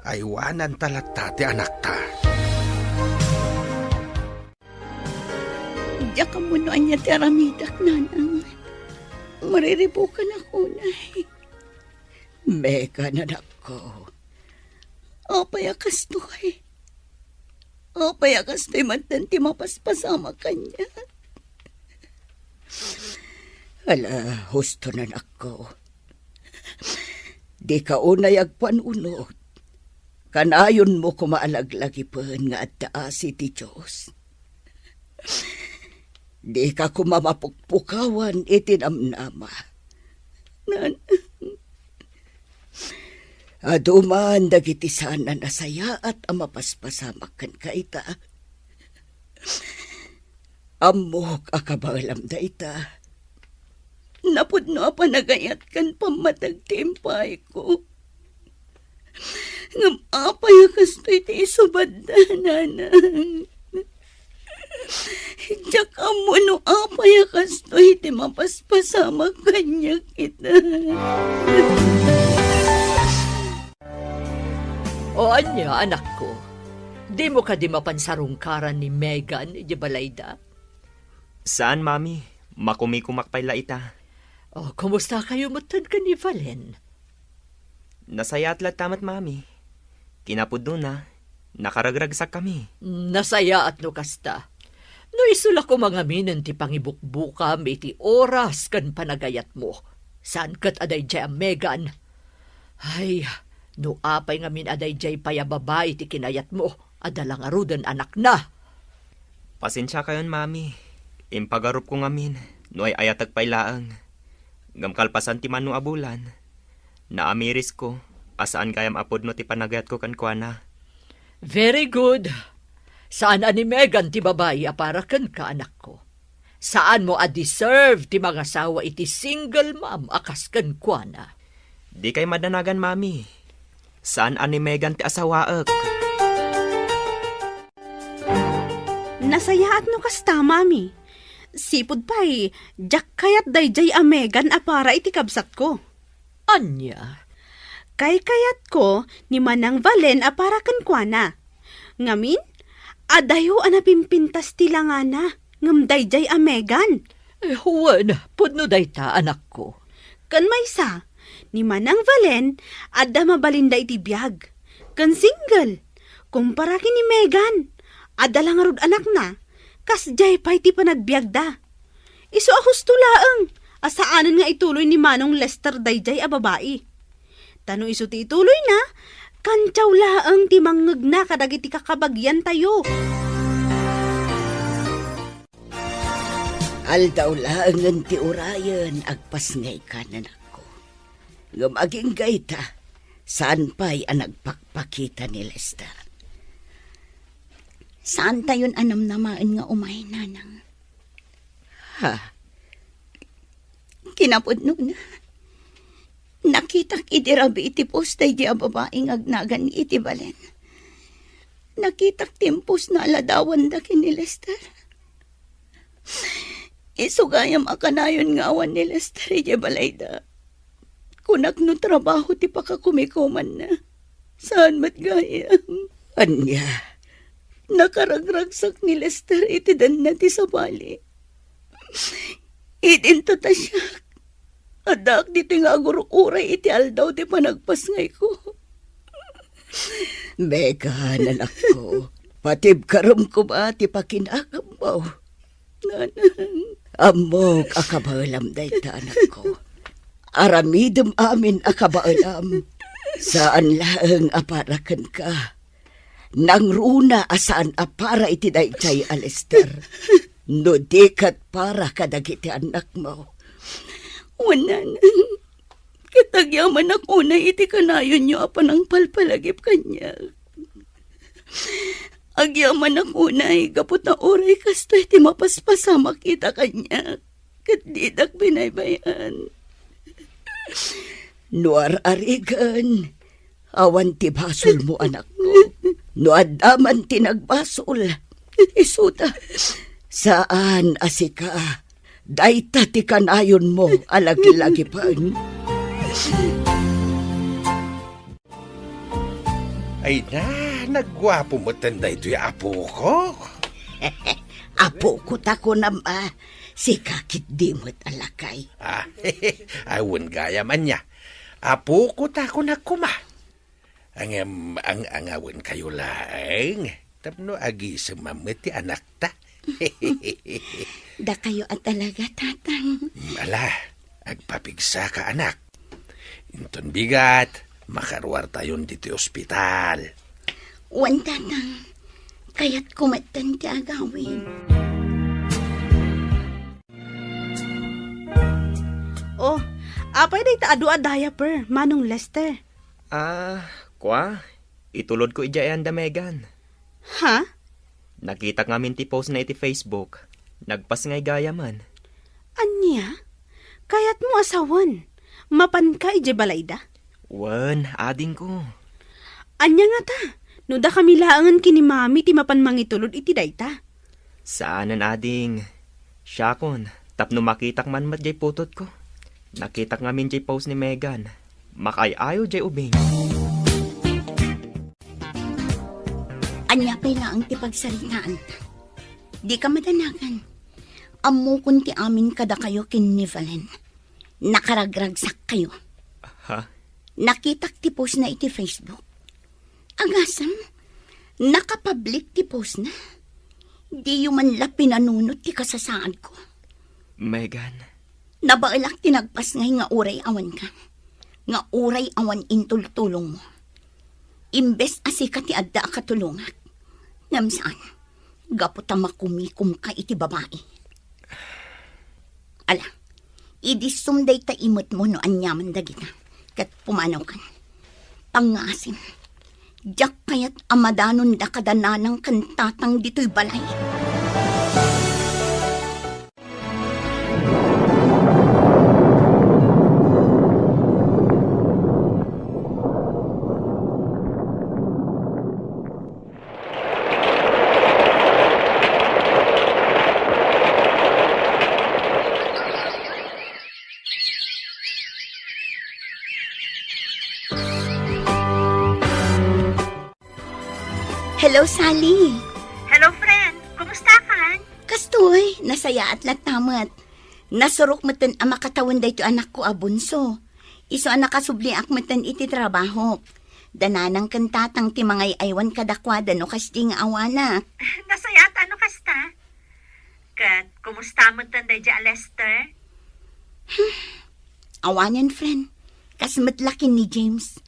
aywananta latta ti anakta. Diak ammo no ania ti aramidak, Nanang. Mariribukanak unay. Megan, anakko. Apay a kastoy? Apay a kastoy met ti mapaspasamak kaniak? Ala, husto, anakko. Dika unay agpanunot. Kanayonmo koma a laglagipen nga adda asi ti Dios. Dika koma mapukpukawan iti namnama. Nan-, Adu man dagiti saan a nasayaat a mapaspasamak kenka ita. Ammok a kabaelam dayta. Napudno a panagayat ken pammateg ti impayko. Ngem apay a kastoy ti isubadda, nanang? Diak ammo no apay a kastoy ti mapaspasamak kaniak ita. O ania, anakko? Dimo kadi mapan sarungkaran ni Megan idiay balayda? Saan, Mami. Makumikumak pay la ita. O, kumusta kayo metten ken ni Valen? Nasayaat latta met, Mami. Kinapudnona, nakaragragsakkami. Nasayaat no kasta. No isu la koma ngaminen ti pangibukbukam iti oras ken panagayatmo, saan ket a daydiay a Megan. Ay, no apay ngamin a daydiay pay a babai ti kinayatmo, adda la ngaruden anakna. Pasensiakayon, Mami. Impagarupko ngamin no ay-ayatek pay laeng. Ngem kalpasan ti mano a bulan, naamirisko a saan gayam a pudno ti panagayatko kenkuana. Very good. Saan a ni Megan ti babai a para kenka, anakko. Saanmo a deserve ti mangasawa iti single mom a kas kenkuana. Dikay madanagan, Mami. Saan a ni Megan ti asawaek. Nasayaat no kasta, Mami. Sipud pay, diak kayat daydiay a Megan a para iti kabsatko. Ania? Kaykayatko ni Manang Valen a para kenkuana. Ngamin, adayo a napimpintas ti langana, ngem daydiay a Megan. Eh, wen, pudno dayta, anakko. Ken maysa, ni Manang Valen, adda mabalinda iti biag. Ken single, kumpara ken ni Megan, adda la ngarud anakna, kasdiay pay ti panagbiagda. Isu a husto laeng a saanen nga ituloy ni Manong Lester daydiay a babai. Ta no isu ti ituloyna, kantiaw laeng ti mangngegna kadagiti kakabagiantayo. Aldaw laengen ti urayen, agpasngayka, nanakko. Ngem agingga ita, saan pay a nagpakpakita ni Lester. Saantayon a namnamaen nga umay, nanang. Ha? Kinapudnona, nakitak idi rabii ti post daydi a babai nga agnagan iti balen. Nakitak ti impostna a ladawanda ken ni Lester. Isu gayam a kanayon nga awan ni Lester idiay balayda. Kunak no trabaho ti pakakumikumanna. Saan met gayam. Ania? Nakaragragsak ni Lester iti danna ti sabali. Idin ta ta siak. Addaak ditoy nga aguruk-uray iti aldaw ti panagpasngayko. Megan, anakko, patibkaremko ba ti pakinagammo? Nanang. Ammok a kabaelam dayta, anakko. Aramidem amin a kabaelam. Saan laeng a para kenka. Nangruna a saan a para iti daydiay a Lester. No di ket para kadagiti annakmo. Wen, nanang. Ket agyamanak unay iti kanayonyo a panangpalpalagip kaniak. Agyamanak unay gapu ta uray kastoy ti mapaspasamak ita kaniak, ket didak binaybay-an. No ar-arigen, awan ti basolmo, anakko. No adda man ti nagbasol, isuda. Saan a sika, dayta ti kanayonmo a laglagipen. Ay na, nagguapo metten daytoy a apoko. Apoko ta kunam a, sika ketdi met a lakay. Ah, awan gayam ania. Apoko ta kunak koma. Ngem ang-angawenkayo laeng tapno agisemam met ti anakta. Dakayo a talaga, Tatang. Ala, agpapigsaka, anak. Inton bigat, makaruartayon ditoy ospital. Wen, Tatang. Kayatko metten ti agawid. Oh, apay dayta adu a diaper, Manong Lester? Ah, kua, itulodko idiay ayan da Megan. Ha? Nakitak ngamin ti postna iti Facebook. Nagpasngay gayamen. Ania? Kayatmo a sawen? Mapanka idiay balayda? Wen, adingko. Ania ngata? No dakami laengen ken ni Mami ti mapan mangitulod iti dayta? Saanen, ading. Siakon, tapno makitak man met jay putotko. Nakitak ngamin jay post ni Megan. Makaay-ayo jay ubing. Ania pay laeng ti pagsaritaanta? Dika madanagan. Ammokon ti amin kadakayo ken ni Valen. Nakaragragsakkayo. Ha? Nakitak ti postna iti Facebook. Agasem, nakapablik ti postna. Diyo man la pinanunot ti kasasaadko. Megan. Nabaelak ti nagpasngay nga uray awanka. Nga uray awan intultulongmo. Imbes a sika ti adda a katulongak. Ngem saan, gapu ta makumikomka iti babai. Ala, idissom dayta imetmo no aniaman dagita, ket pumanawkan. Pangngaasim, diak kayat a madanonda kada nanang ken tatang ditoy balay. Hello, Sally. Hello, friend. Kumusta kan? Kastoy, nasayaat latta met. Nasurok metten a makatawen daytoy anakko a bunso. Isu a nakasubliak metten iti trabahok. Da nanang ken tatang ti mangay-aywan kadakuada no kasdi nga awanak. Nasayaat a no kasta. Ket kumusta metten daydiay a Lester? Awanen, friend. Kas met la ken ni James.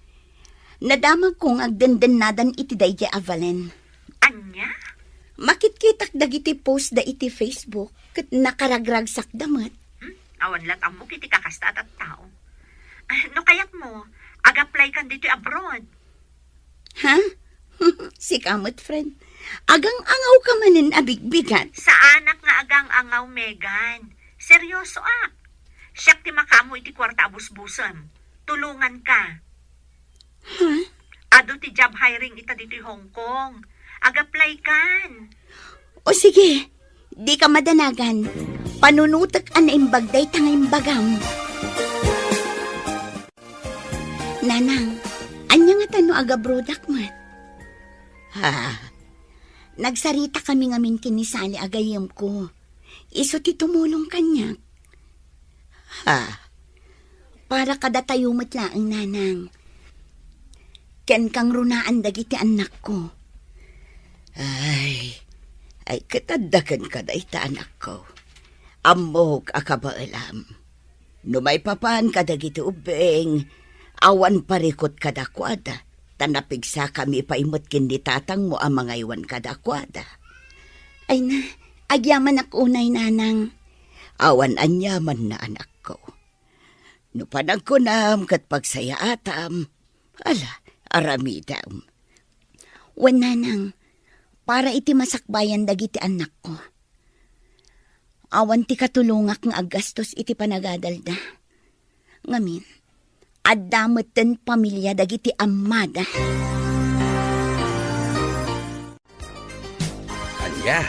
Nadamagko nga agdendennadan iti daydiay a Valen. Ania? Makitkitak dagiti post da iti Facebook ket nakaragragsakda met. Hmm? Awan lat ammok iti kakasta a tattao. Ah, no kayatmo, ag-apply kan ditoy abroad. Ha? Sika met, friend. Agang-angaw ka manen a bigbigat. Saanak nga agang-angaw, Megan. Seryosoak. Siak ti makaammo iti kuarta a busbusem. Tulonganka. Ha? Adu ti job hiring ita ditoy Hong Kong. Ag-apply kan. O sige, dika madanagan. Panunotek a naimbag dayta nga imbagam. Nanang, ania ngata no agabrodak met? Ha? Nagsaritakami ngamin ken ni Sally a gayyemko. Isu ti tumulong kaniak. Ha? Para kadatayo met laeng, nanang. Ken kangrunaan dagiti annakko. Ay, ay, ket adda kenka dayta, anakko. Ammok a kabaelam. No maipapan kadagiti ubbing, awan parikut kadakuada, ta napigsakami pay met ken ni tatangmo a mangaywan kadakuada. Ay na, agyamanak unay, nanang. Awan aniamanna, anakko. No panagkunam ket pagsayaatam, ala, aramidem. Wen, nanang, para iti masakbayan dagiti annakko. Awan ti katulongak nga aggastos iti panagadalda. Ngamin, adda metten pamilia dagiti ammada. Ania?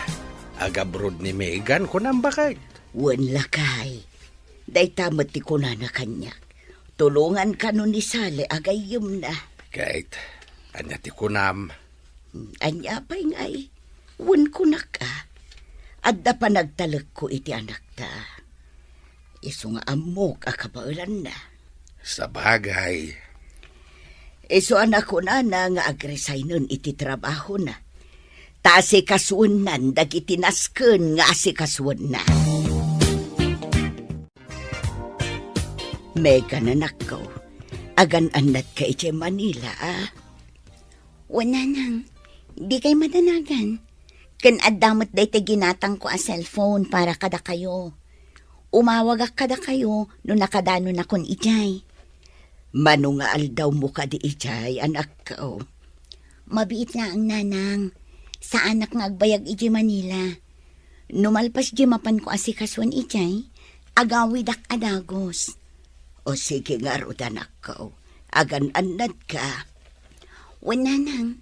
Agabroad ni Megan, kunam, baket? Wen, lakay. Dayta met ti kunana kaniak. Tulongan kano ni Sally a gayyemna. Ket, ania ti kunam? Hmm, ania pay ngay? Wen, kunak a. Adda panagtalekko iti anakta. Isu nga ammok a kabaelanna. Sabagay. Isu a nakunana nga agresignen iti trabahona. Ta asikasuennan dagiti nasken nga asikasuenna. Megan, anakko, agan-annadka idiay Manila, a? Wen, nanang, dikay madanagan. Ken adda met daytoy ginatangko a cellphone para kadakayo. Umawagak kadakayo no nakadanonakon idiay. Mano nga aldawmo kadi idiay, anakko? Mabiit laeng, nanang. Saanak nga agbayag idiay Manila. No malpas diay mapanko asikasuen idiay, agawidak a dagus. O sige ngarud, anakko, agan-annadka. Wen, nanang,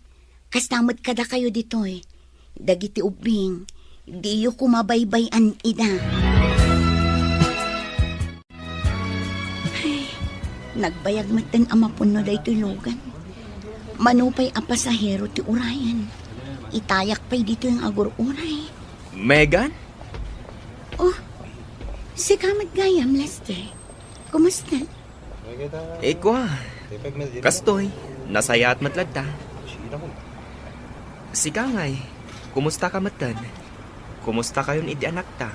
kasta met kadakayo ditoy. Dagiti ubbing, diyo koma baybay-an ida. Ay, nagbayag metten a mapunno daytoy lugan. Mano pay a pasahero ti urayen. Itayak pay ditoy nga agur-uray. Megan? Oh, sika met gayam, Lester. Kumusta? Ikwa. Kastoy, nasayaat met latta. Sika ngay, kumusta ka metten? Kumusta kayon iti anakta?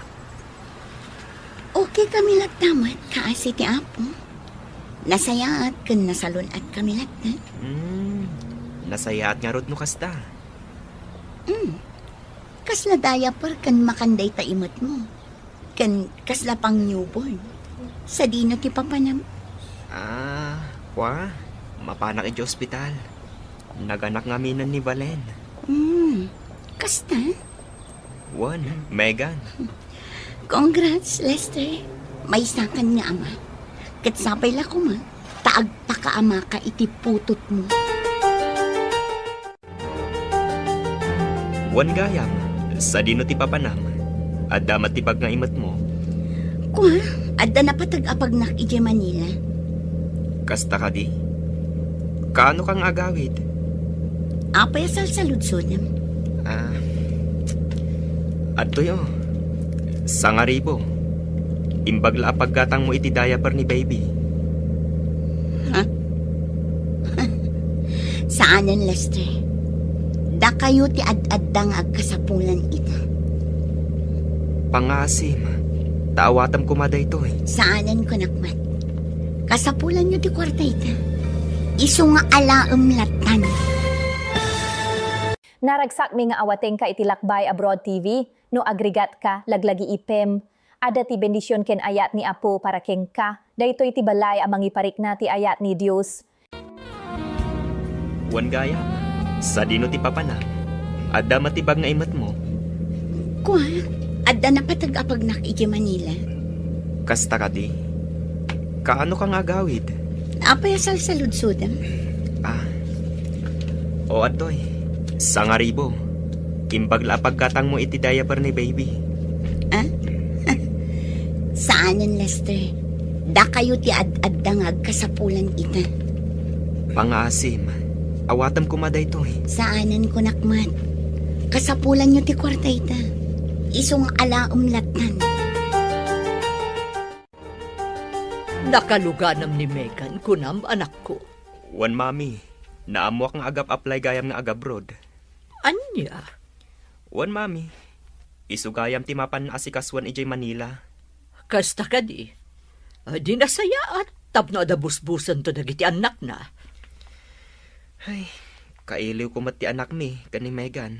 Okay kami latta met, kaasi ti Apo. Nasayaat ken nasalun-at kami latta. Hmm, nasayaat ngarud no kasta. Hmm. Kasla diaper ken makan dayta imetmo. Ken kasla pang newborn. Sadino ti papanam? Ah, kwa, mapanak iti ospital. Naganak ngaminen ni Valen. Hmm, kasta? Wen, Megan. Congrats, Lester. Maysakan nga ama. Ket sapay la koma, ta agpakaamaka iti putotmo. Wen gayam, sadino ti papanam? Adda met ti pagngaimetmo? Kua, adda napateg a pagnak idiay Manila. Kasta kadi? Kaano ka nga agawid? Apay a salsaludsodem? Ah, adtoy, oh. Sangaribo. Imbag la a paggatangmo iti diaper ni baby. Ha? Saanen, Lester. Dakayo ti ad-adda nga agkasapulan ita. Pangaasim, ta awatem koma daytoy. Saanen, kunak met. Kasapulanyo ti kuarta ita. Isu nga alaem lattan. Naragsakmi nga awatengka iti Lakbay Abroad T V. No agrigat ka, laglagipem. Adda ti bendision ken ayat ni Apo para kenka. Daytoy ti balay a mangiparikna ti ayat ni Dios. Wen gayam, sadino ti papanam? Adda met ti pagngaimetmo? Kua, adda napateg a pagnak iti Manila. Kasta kadi? Kaano ka nga agawid? Apay a salsaludsodem? Ah. O, adtoy. Sangaribo. Imbag la a paggatangmo iti diaper ni baby. Ah? Saanen, Lester. Dakayo ti ad-adda nga agkasapulan ita. Pangaasim. Awatem koma daytoy. Saanen, kunak met. Kasapulanyo ti kuarta ita. Isu nga alaem lattan. Nakaluganam ni Megan, kunam, anakko? Wen, Mami. Naammoak nga agap-apply gayam nga agabroad. Ania? Wen, Mami. Isu gayam ti mapan asikasuen idiay Manila. Kasta kadi? Di nasayaat tapno adda busbusento dagiti annakna. Ay, kailiwko met ti anakmi ken ni Megan.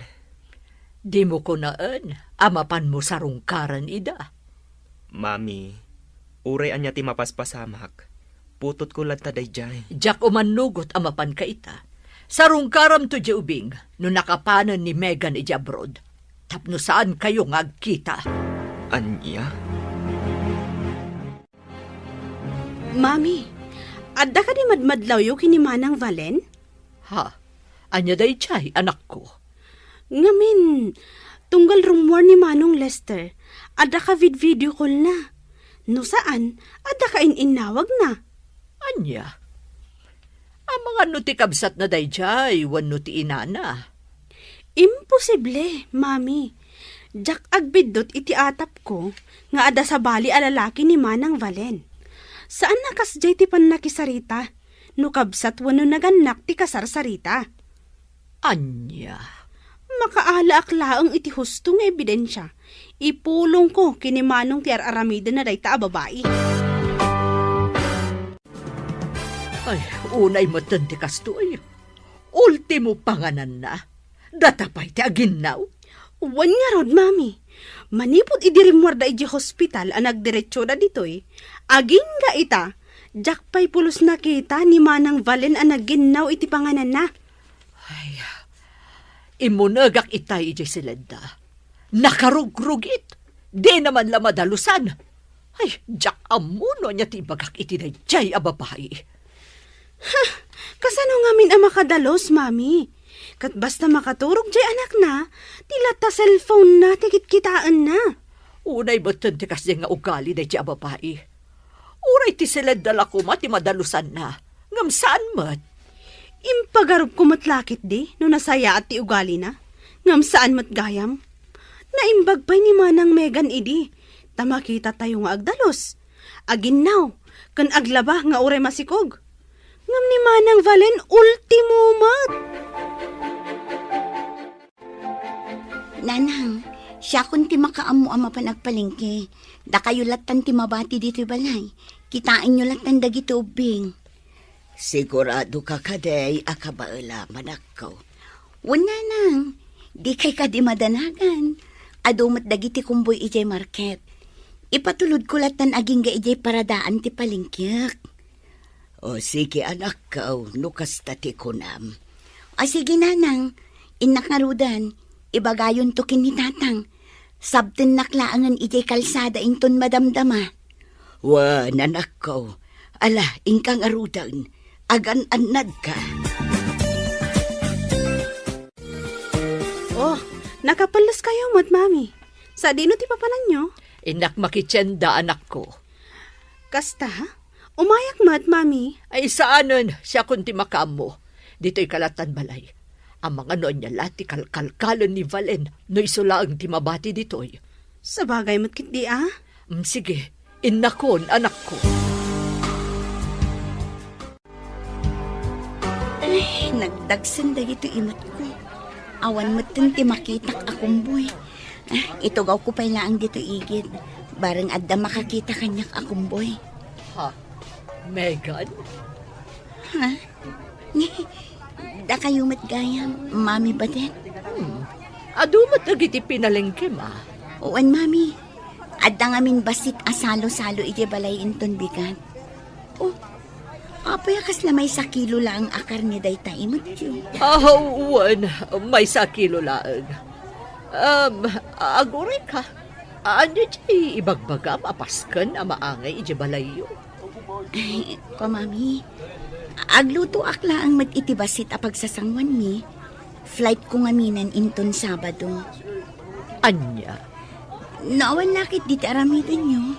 Dimo kunaen a mapanmo sarungkaran ida. Mami, uray ania ti mapaspasamak, putotko latta daydiay. Diak umannugot a mapanka ita. Sarungkaramto diay ubing no nakapanen ni Megan idiay abroad, tapno saankayo nga agkita. Ania? Mami, adda kadi madmadlawyo ken ni Manang Valen? Ha? Ania daydiay, anakko? Ngamin, tunggal rummuar ni Manong Lester, adda ka vid-video call-na. No saan, adda ka in-innawagna. Ania? Amangan no ti kabsatna daydiay wenno ti inana? Imposible, Mami. Diak agbiddut iti atapko nga adda sabali a lalaki ni Manang Valen. Saan a kasdiay ti pannakisarita no kabsat wenno nagannak ti kasarsarita. Ania? Makaalaak laeng iti husto nga ebidensia. Ipulongko ken ni Manong ti ar-aramidenna dayta a babai. Ay, unay metten ti kastoy. Ultimo pangananna. Data pay ti aginnaw. Wen ngarud, Mami. Manipud idi rimmuarda idiay hospital a nagdiretsoda ditoy, agingga ita, diak pay pulos nakita ni Manang Valen a naginnaw iti pangananna. Ay, immunegak itay idiay siledda. Nakarugrugit. Dina man la madalusan. Ay, diak ammo no ania ti ibagak iti daydiay a babai. Ha, kasano ngamin a makadalus, Mami? Ket basta makaturog diay anakna, ti latta cellphone-na ti kitkitaenna. Unay metten ti kasdiay nga ugali daydiay a babai. Uray ti siledda la koma ti madalusanna, ngem saan met. Impagarupko met la ketdi no nasayaat ti ugalina, ngem saan met gayam. Naimbag pay ni Manang Megan idi, ta makitatayo nga agdalus, aginnaw, ken aglaba nga uray masikog. Ngem ni Manang Valen, ultimo met. Nanang, siakon ti makaammo a mapan agpalengke. Dakayo lattan ti mabati ditoy balay. Kitaenyo lattan dagiti ubbing. Sigurado ka kadi a kabaelam, anakko? Wen, Nanang, dikay kadi madanagan. Adu met dagiti kumboy idiay market. Ipatulodko lattan agingga idiay paradaan ti palengkek. O, sige, anakko, no kasta ti kunam. O, sige, Nanang. Innak ngaruden, ibagayonto ken ni Tatang. Sabtennak laengen idiay kalsada inton madamdama. Wen, anakko. Ala, inka ngaruden. Agan-annadka. Oh, nakapelleskayo met, Mami. Sadino ti papananyo? Innak makitienda, anakko. Kasta? Umayak met, Mami. Ay, saanen, siakon ti makaammo. Ditoy ka lattan balay. Amangan no ania la ti kalkalkalen ni Valen no isu laeng ti mabati ditoy. Sabagay met ketdi a. Mm, sige, innakon, anakko. Ay, nagdagsen dagitoy imetko. Awan metten ti makitak a kumboy. Ah, itugawko pay laeng ditoy igid. Bareng adda makakita kaniak a kumboy. Ha? Megan? Ha? Dakayo met gayam, Mami Badet? Hmm. Adu met dagiti pinalengkem, a? Wen, Mami. Adda ngamin bassit a salo-salo idiay balay inton bigat. Oh, apay a kasla maysa kilo laeng a karne dayta imetyo? Ah, wen, maysa kilo laeng. Um, aguray ka. Ania ti ibagbagam a pasken a maangay idiay balayyo? Ay, ko, Mami, aglutoak laeng met iti bassit a pagsasanguanmi. Flight ko ngaminen inton Sabado. Ania? No awan la ketdi ti aramidenyo,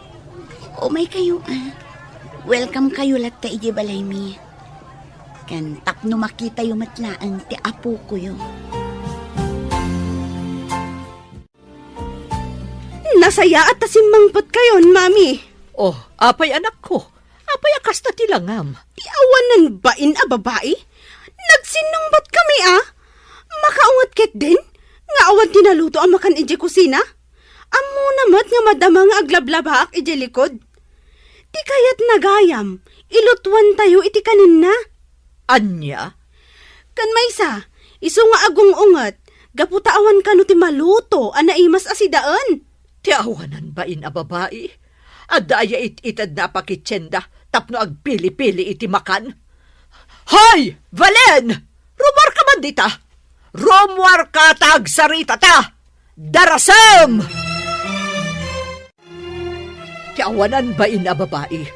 umaykayo a. Welcome kayo latta idiay balaymi. Ken tapno makitayo met laeng ti apokoyo. Nasayaat ta simmangpetkayon, Mami. Oh, apay, anakko? Apay a kasta ti langam? Ti awanan bain a babai? Nagsinnungbat kami, a? Makaunget ketdin nga awan ti naluto a makan idiay kusina? Ammona met nga madama nga aglablabaak idiay likod. Ti kayatna gayam, ilutuantayo iti kaninna. Ania? Ken maysa, isu nga agung-unget, gapu ta awan kano ti maluto a naimas a sidaen. Ti awanan bain a babai, adda aya it-itedna a pakitienda tapno agpili-pili iti makan? Hoy, Valen! Rumuarka man dita! Rumuarka ta agsaritata! Darasem! Ti awanan bain a babai.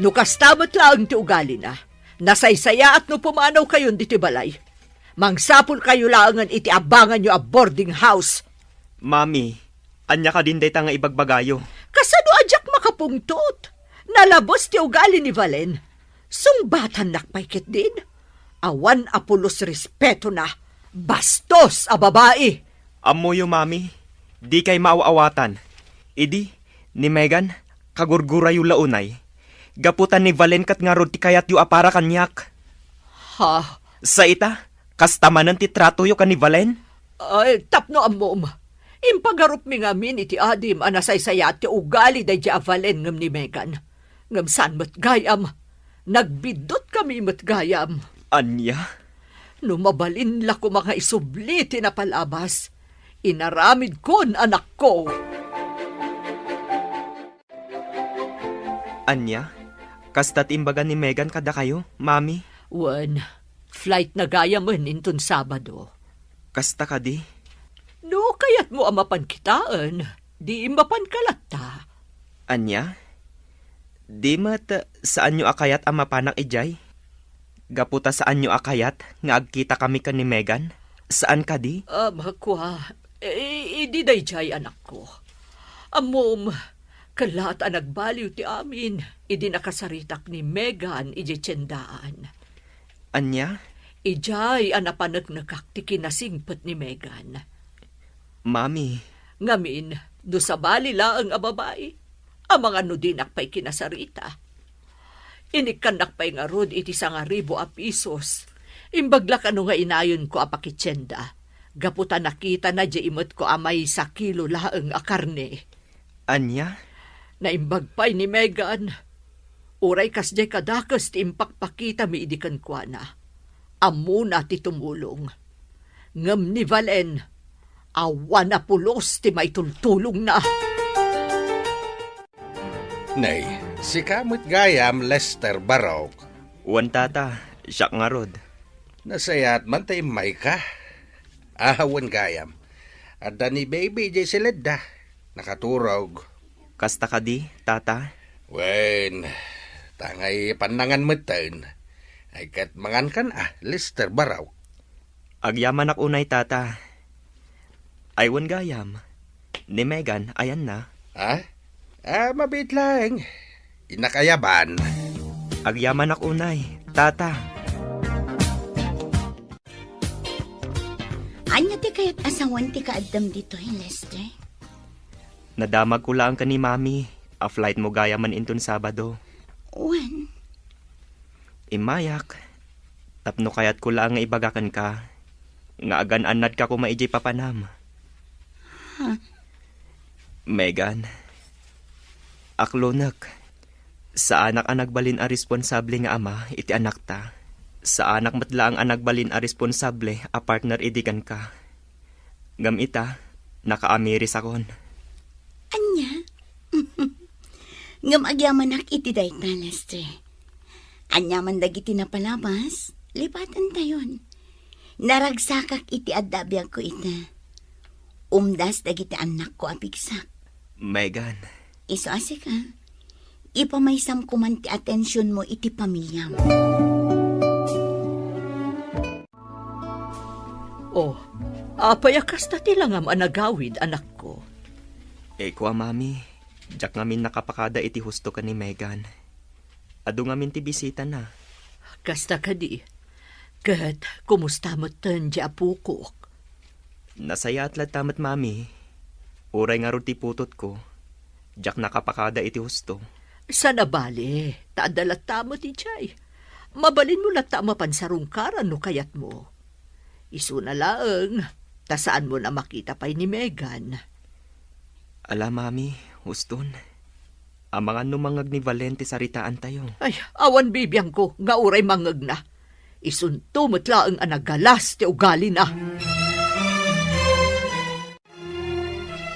No kasta met laeng ti ugalina, nasaysayaat no pumanawkayon ditoy balay. Mangsapulkayo laengen iti abanganyo a boarding house. Mami, ania kadin dayta nga ibagbagayo? Kasano a diak makapungtot? Nalabes ti ugali ni Valen. Sungbatannak pay ketdin. Awan a pulos respetona. Bastos a babai! Ammoyo, Mami, dikay maaw-awatan. Idi, ni Megan, kagurgurayo la unay. Gapu ta ni Valen ket ngarud ti kayatyo a para kaniak. Ha? Sa ita, kasta manen ti tratoyo ken ni Valen? Ay, tapno ammom, impagarupmi ngamin iti adim a nasaysayaat ti ugali daydiay a Valen ngem ni Megan. Ngem saan met gayam, nagbiddut kami met gayam. Ania? No mabalin la koma nga isubli ti napalabas, inaramidkon, anakko. Ania? Kasta ti imbaga ni Megan kadakayo, Mami? Wen, flight na gayamen inton Sabado. Kasta kadi? No kayatmo a mapan kitaen, di mapanka latta. Ania? Di met saanyo a kayat a mapanak idiay? Gapu ta saanyo a kayat nga agkitakami ken ni Megan? Saan kadi? Ah, makua, i-, idi daydiay, anakko. Ammom, kellaat a nagbaliw ti amin idi nakasaritak ni Megan idiay tiendaan. Ania? Idiay a napaneknekak ti kinasingpet ni Megan. Mami. Ngamin, no sabali laeng a babai, amangan no dinak pay kinasarita. Inikkannak pay ngarud iti sangaribu a pisos. Imbag la kano nga inayonko a pakitienda, gapu ta nakitana diay imetko a maysa kilo laeng a karne. Ania? Naimbag pay ni Megan. Uray kasdiay kadakes ti impakpakitami idi kenkuana. Ammona ti tumulong. Ngem ni Valen, awan a pulos ti maitultulongna. Nay, sika met gayam, Lester Barok. Wen, tata, siak ngarud. Nasayaat man ta immayka. Awan gayam. Adda ni baby idiay siledda. Nakaturog. Kasta kadi, tata? Wen, tangay pannangan metten. Ay ket mangankan a, Lester Barok. Agyamanak unay, tata. Ay wen gayam, ni Megan, ayanna? Ha? Ah, mabiit laeng. Innak ayaban. Agyamanak unay, tata. Ania ti kayat a sawen ti kaaddam ditoy, Lester? Nadamagko laeng ken ni Mami a flightmo gayamen inton Sabado. Wen? Immayak, tapno kayatko laeng nga ibaga kenka nga agan-annadka koma idiay papanam. Ha? Megan, aklonek, saanak a nagbalin a responsable nga ama iti anakta. Saanak met laeng a nagbalin a responsable a partner idi kenka. Ngem ita, nakaamirisakon. Ania? Ngem agyamanak iti dayta, Lester. Aniaman dagiti napalabas, lipatentayon. Naragsakak iti adda a biagko ita. Umdas dagiti annakko a pigsak. Megan. Isu a sika, ipamaysam koman ti atensionmo iti pamiliam. Oh, apay a kasta ti langam a nagawid, anakko? Eko a, Mami, diak ngamin nakapakada iti husto ken ni Megan. Adu ngamin ti bisitana. Kasta kadi. Ket kumusta metten ti apokok? Nasayaat latta met, Mami. Uray ngarud ti putotko, diak nakapakada iti husto. Saan a bale, ta adda latta met idiay. Mabalinmo latta a mapan sarungkaran no kayatmo. Isuna laeng, ta saanmon a makita pay ni Megan. Ala, Mami, huston. Amangan no mangngeg ni Valen ti saritaantayo. Ay, awan bibiangko nga uray mangngegna. Isunto met laeng a nagalas ti ugalina.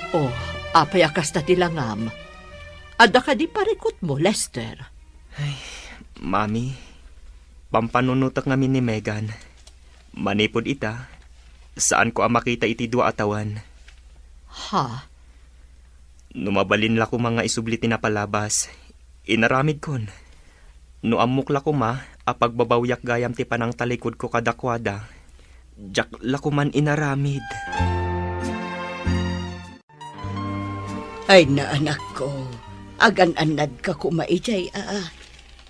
Oh, apay a kasta ti langam? Adda kadi parikutmo, Lester? Ay, Mami, pampanunotek ngamin ni Megan. Manipud ita, saanko a makita iti dua a tawen. Ha? No mabalin la koma nga isubli ti napalabas, inaramidkon. No ammok la koma a pagbabawiak gayam ti panangtalikudko kadakuada, diak la koman inaramid. Ay, naanakko, agan-annadka koma idiay, a.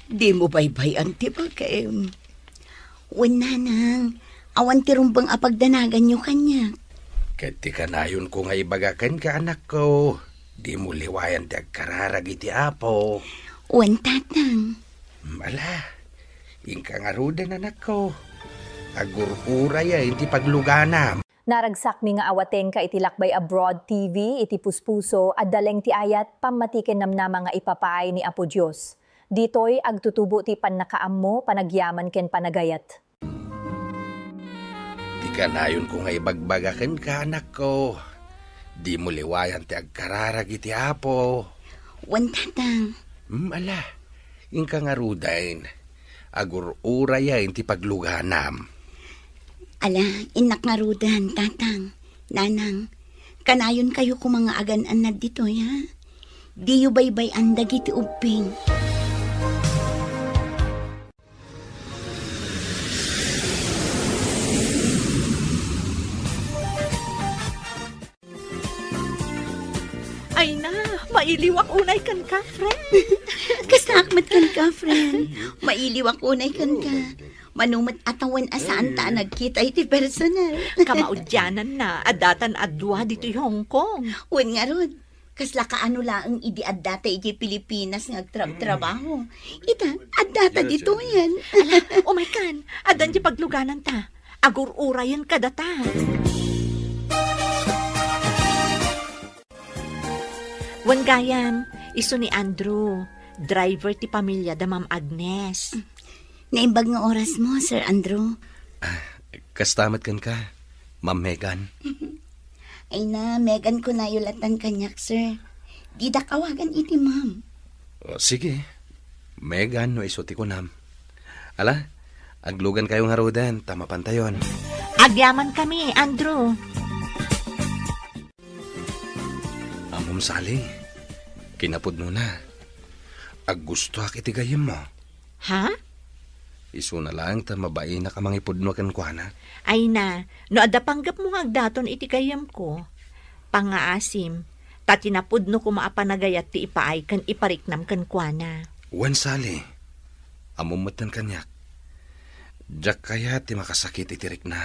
Dimo baybay-an ti bagim. Wen, nanang, awan ti rumbeng a pagdanaganyo kaniak. Ket ti kanayonko nga ibaga kenka, anakko, dimo liwayan ti agkararag iti Apo. Wen, tatang. Ala, inka ngaruden, anakko. Agur-urayen ti pagluganam. Naragsakmi nga awatengka iti Lakbay Abroad T V, iti puspuso, adda laeng ti ayat, pammati ken namnama nga ipapaay ni Apo Dios. Ditoy, agtutubo ti pannakaammo, panagyaman ken panagayat. Ti kanayonko nga ibagbaga kenka, anakko, dimo liwayan ti agkararag iti Apo. Wen, Tatang. Hmm, ala, inka ngaruden. Agur-urayen ti pagluganam. Ala, innak ngaruden, Tatang, Nanang. Kanayonkayo koma nga agan-annad ditoy, ha? Diyo baybay-an dagiti ubbing. Ay na, mailiwak unay kenka, friend. Kastaak met kenka, friend. Mailiwak unay kenka. Mano met a tawen a saanta a nagkita iti personal. Kamaudiananna, addatan a dua ditoy Hong Kong. Wen ngarud, kasla kaano laeng idi addata idiay Pilipinas nga agtrabtrabaho. Ita, addata ditoyen. Ala, umaykan, addan diay paglugananta. Agur-urayen kadata. Wen gayam, isu ni Andrew, driver ti pamilya da Ma'am Agnes. Naimbag nga orasmo, Sir Andrew. Ah, kasta met kenka, Ma'am Megan. Ay na, Megan kunayo latan kaniak, sir. Didak awagan iti ma'am. O, sige. Megan no isu ti kunam. Ala, aglugankayo ngaruden, ta mapantayon. Agyamankami, Andrew. Ammom, Sally, kinapudnona, aggustoak iti gayyemmo. Ha? Isuna laeng ta mabainak a mangipudno kenkuana. Ay na, no adda panggepmo nga agdaton iti gayyemko, pangngaasim, ta ti napudno koma a panagayat ti ipaay ken ipariknam kenkuana. Wen, Sally, ammom metten kaniak. Diak kayat ti makasakit iti rikna.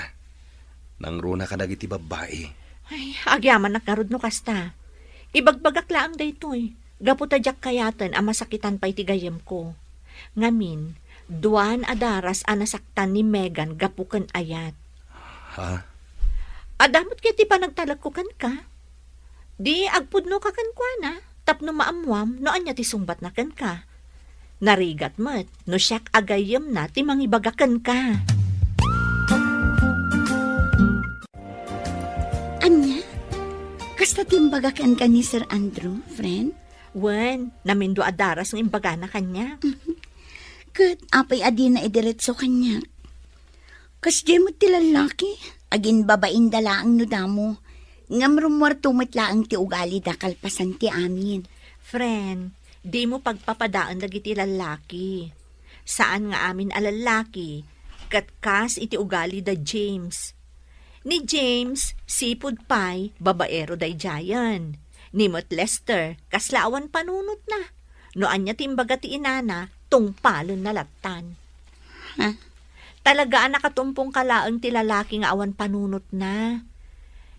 Nangruna kadagiti babbai. Ay, agyamanak ngarud no kasta. Ibagbagak laeng daytoy, gapu ta diak kayaten a masakitan pay ti gayyemko. Ngamin, duan a daras a nasaktan ni Megan gapu ken ayat. Ha? Adda met ket ti panagtalekko kenka. Di agpudnoka kenkuana tapno maammuam no ania ti sungbatna kenka. Narigat met no siak a gayyemna ti mangibaga kenka. Ania? Kasta ti imbaga kenka ni Sir Andrew, friend? Wen, namindua a daras nga imbagana kaniak. Ket apay a dina idiretso kaniak? Kasdiay met ti lallaki, aginbabainda laeng no damo, ngem rummuarto met laeng ti ugalida kalpasan ti amin. Friend, dimo pagpapadaen dagiti lallaki. Saan nga amin a lallaki, ket kas iti ugali da James. Ni James, sipud pay, babaero daydiayen. Ni met Lester, kasla awan panunotna. No ania ti imbaga ti inana, tungpalenna lattan. Ha? Talaga a nakatumpong ka laeng ti lalaki nga awan panunotna.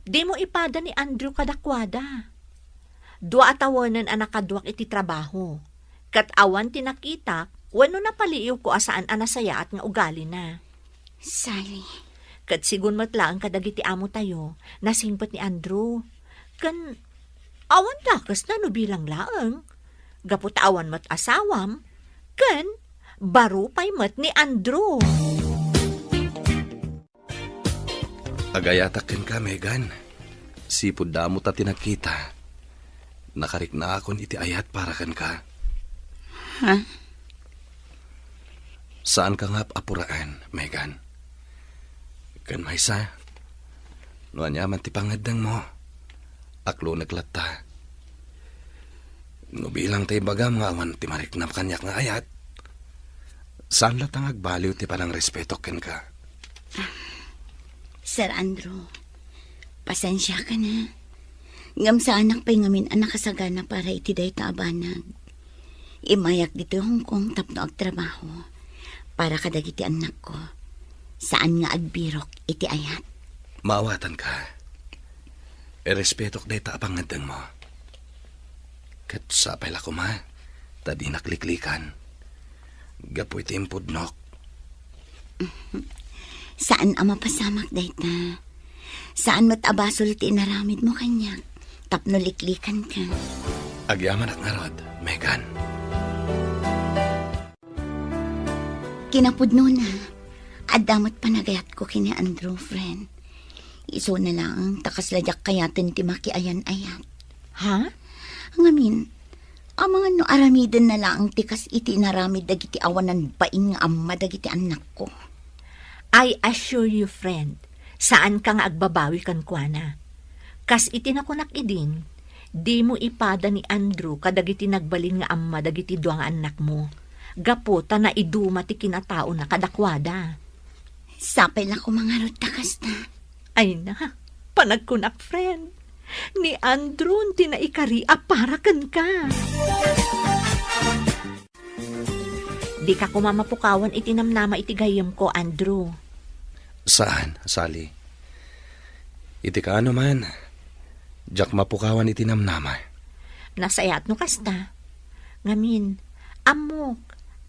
Dimo ipada ni Andrew kadakuada. Dua a tawenen a nakaduak iti trabaho, ket awan ti nakitak wenno napaliiwko a saan a nasayaat nga ugalina. Sally. Ket sigun met laeng kadagiti amotayo, nasingpet ni Andrew. Ken awan dakesna no bilang laeng, gapu ta awan met asawam, ken baro pay met ni Andrew. Agayatak kenka, Megan. Sipud damo ta ti nagkita. Nakariknaakon iti ayat para kenka. Ha? Saanka nga ap-apuraen, Megan. Ken maysa, no ania man ti pangngeddengmo, aklonek latta. No bilang ta ibagam nga awan ti mariknam kaniak nga ayat, saan latta nga agbaliw ti panangrespetok kenka. Sir Andrew, pasensiakan a. Ngem saanak pay ngamin a nakasagana para iti dayta a banag. Immayak ditoy Hong Kong tapno agtrabaho para kadagiti annakko. Saan nga agbirok iti ayat. Maawatanka. Irespetok dayta a pangngeddengmo. Ket sapay la koma ta dinak liklikan gapu iti impudnok. Saan a mapasamak dayta. Saan met a basol ti inaramidmo kaniak tapno liklikanka. Agyamanak ngarud, Megan. Kinapudnona, adda met panagayatko ken ni Andrew, friend. Isuna laeng ta kasla diak kayaten ti makiayan-ayat. Ha? Ngamin, amangan no aramidenna laeng ti kas iti inaramid dagiti awanan bain nga amma dagiti annakko. I assure you, friend, saanka nga agbabawi kenkuana. Kas iti nakunak idin, dimo ipada ni Andrew kadagiti nagbalin nga amma dagiti dua nga annakmo, gapu ta naiduma ti kinataona kadakuada. Sapay la koma ngarud ta kasta. Ay na, panagkunak, friend. Ni Andrew ti naikari a para kenka. Dika koma mapukawan iti namnama iti gayyemko, Andrew. Saan, Sally? Iti kaano man, diak mapukawan iti namnama. Nasayaat no kasta. Ngamin, ammok,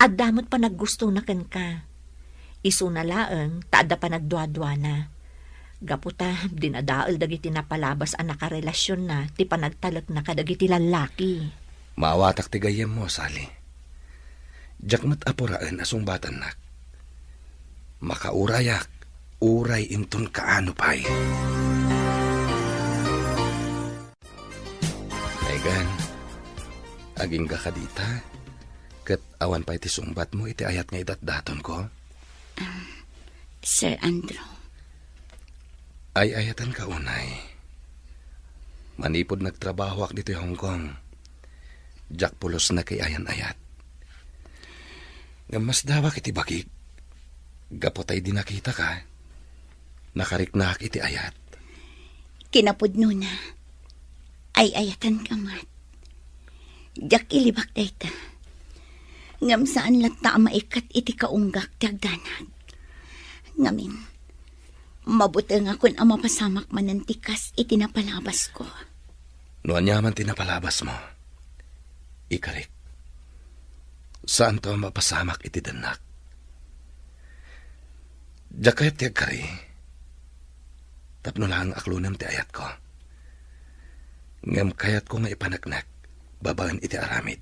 adda met panaggustona kenka. Isuna laeng ta adda panagduaduana. Gapu ta dinadael dagiti napalabas a nakarelasionna ti panagtalekna kadagiti lallaki. Maawatak ti gayyemmo, Sally. Diak met apuraen a sungbatannak. Makaurayak, uray inton kaano pay. Megan, agingga ka dita, ket awan pay ti sungbatmo iti ayat nga idatdatonko? Sir Andrew. Ay-ayatenka unay. Manipud nagtrabahoak ditoy Hong Kong, diak pulos nakaayan-ayat. Ngem masdawak iti bagik, gapu ta idi nakitaka, nakariknaak iti ayat. Kinapudnona, ay-ayatenka met. Diak ilibak dayta. Ngem saan latta a maikkat iti kaunggak ti agdanag. Ngamin, mabutengakon a mapasamak manen ti kas iti napalabasko. No aniaman ti napalabasmo, ikarik. Saanto a mapasamak iti dennak. Diak kayat ti agkari, tapno laeng aklonem ti ayatko. Ngem kayatko nga ipaneknek babaen iti aramid.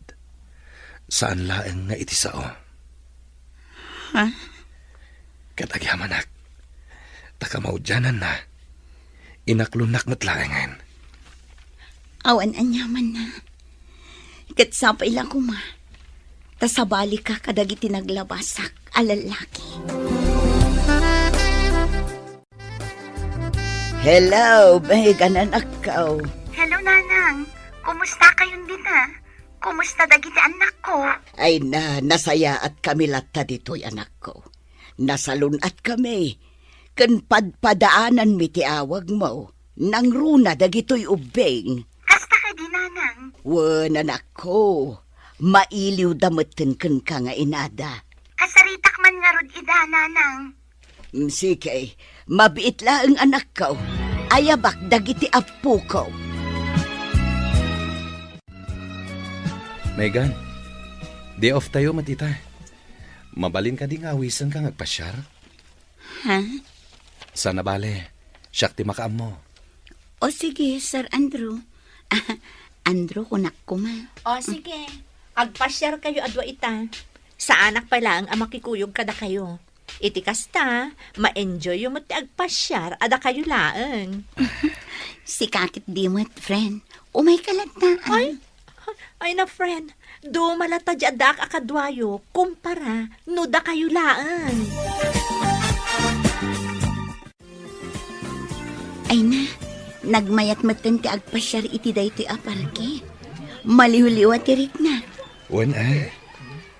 Saan laeng nga iti sao. Ha? Ket agyamanak, ta kamaudiananna, inaklonnak met laengen. Awan aniamanna. Ket sapay la koma, ta sabalika kadagiti naglabasak a lallaki. Hello, Megan, anakko. Hello, Nanang. Kumusta kayon dita? Kumusta dagiti annakko? Ay na, nasayaatkami latta ditoy, anakko. Nasalun-atkami, ken padpadaananmi ti awagmo. Nangruna dagitoy ubbing. Kasta kadi, Nanang? Wen, anakko. Mailiwda metten kenka nga inada. Kasaritak man ngarud ida, Nanang. Mm, sige, mabiit laeng, anakko. Ayabak dagiti appoko. Megan, day off tayo met ita. Mabalin kadi nga awisenka nga agpasiar? Ha? Saan a bale, siak ti makaammo. O sige, Sir Andrew. Andrew, kunak koma. O sige, agpasiar kayo a dua ita. Saanak pay laeng a makikuyog kadakayo. Iti kasta, ma-enjoy yo met ti agpasiar a dakayo laeng. Sika ket di met, friend. Umayka latta, ah. Ay, ay na, friend. Duma latta di addaak a kaduayo, kumpara no dakayo laeng. Ay na, nagmayat metten ti agpasiar iti daytoy a parke. Maliwliwa ti rikna. Wen, ay.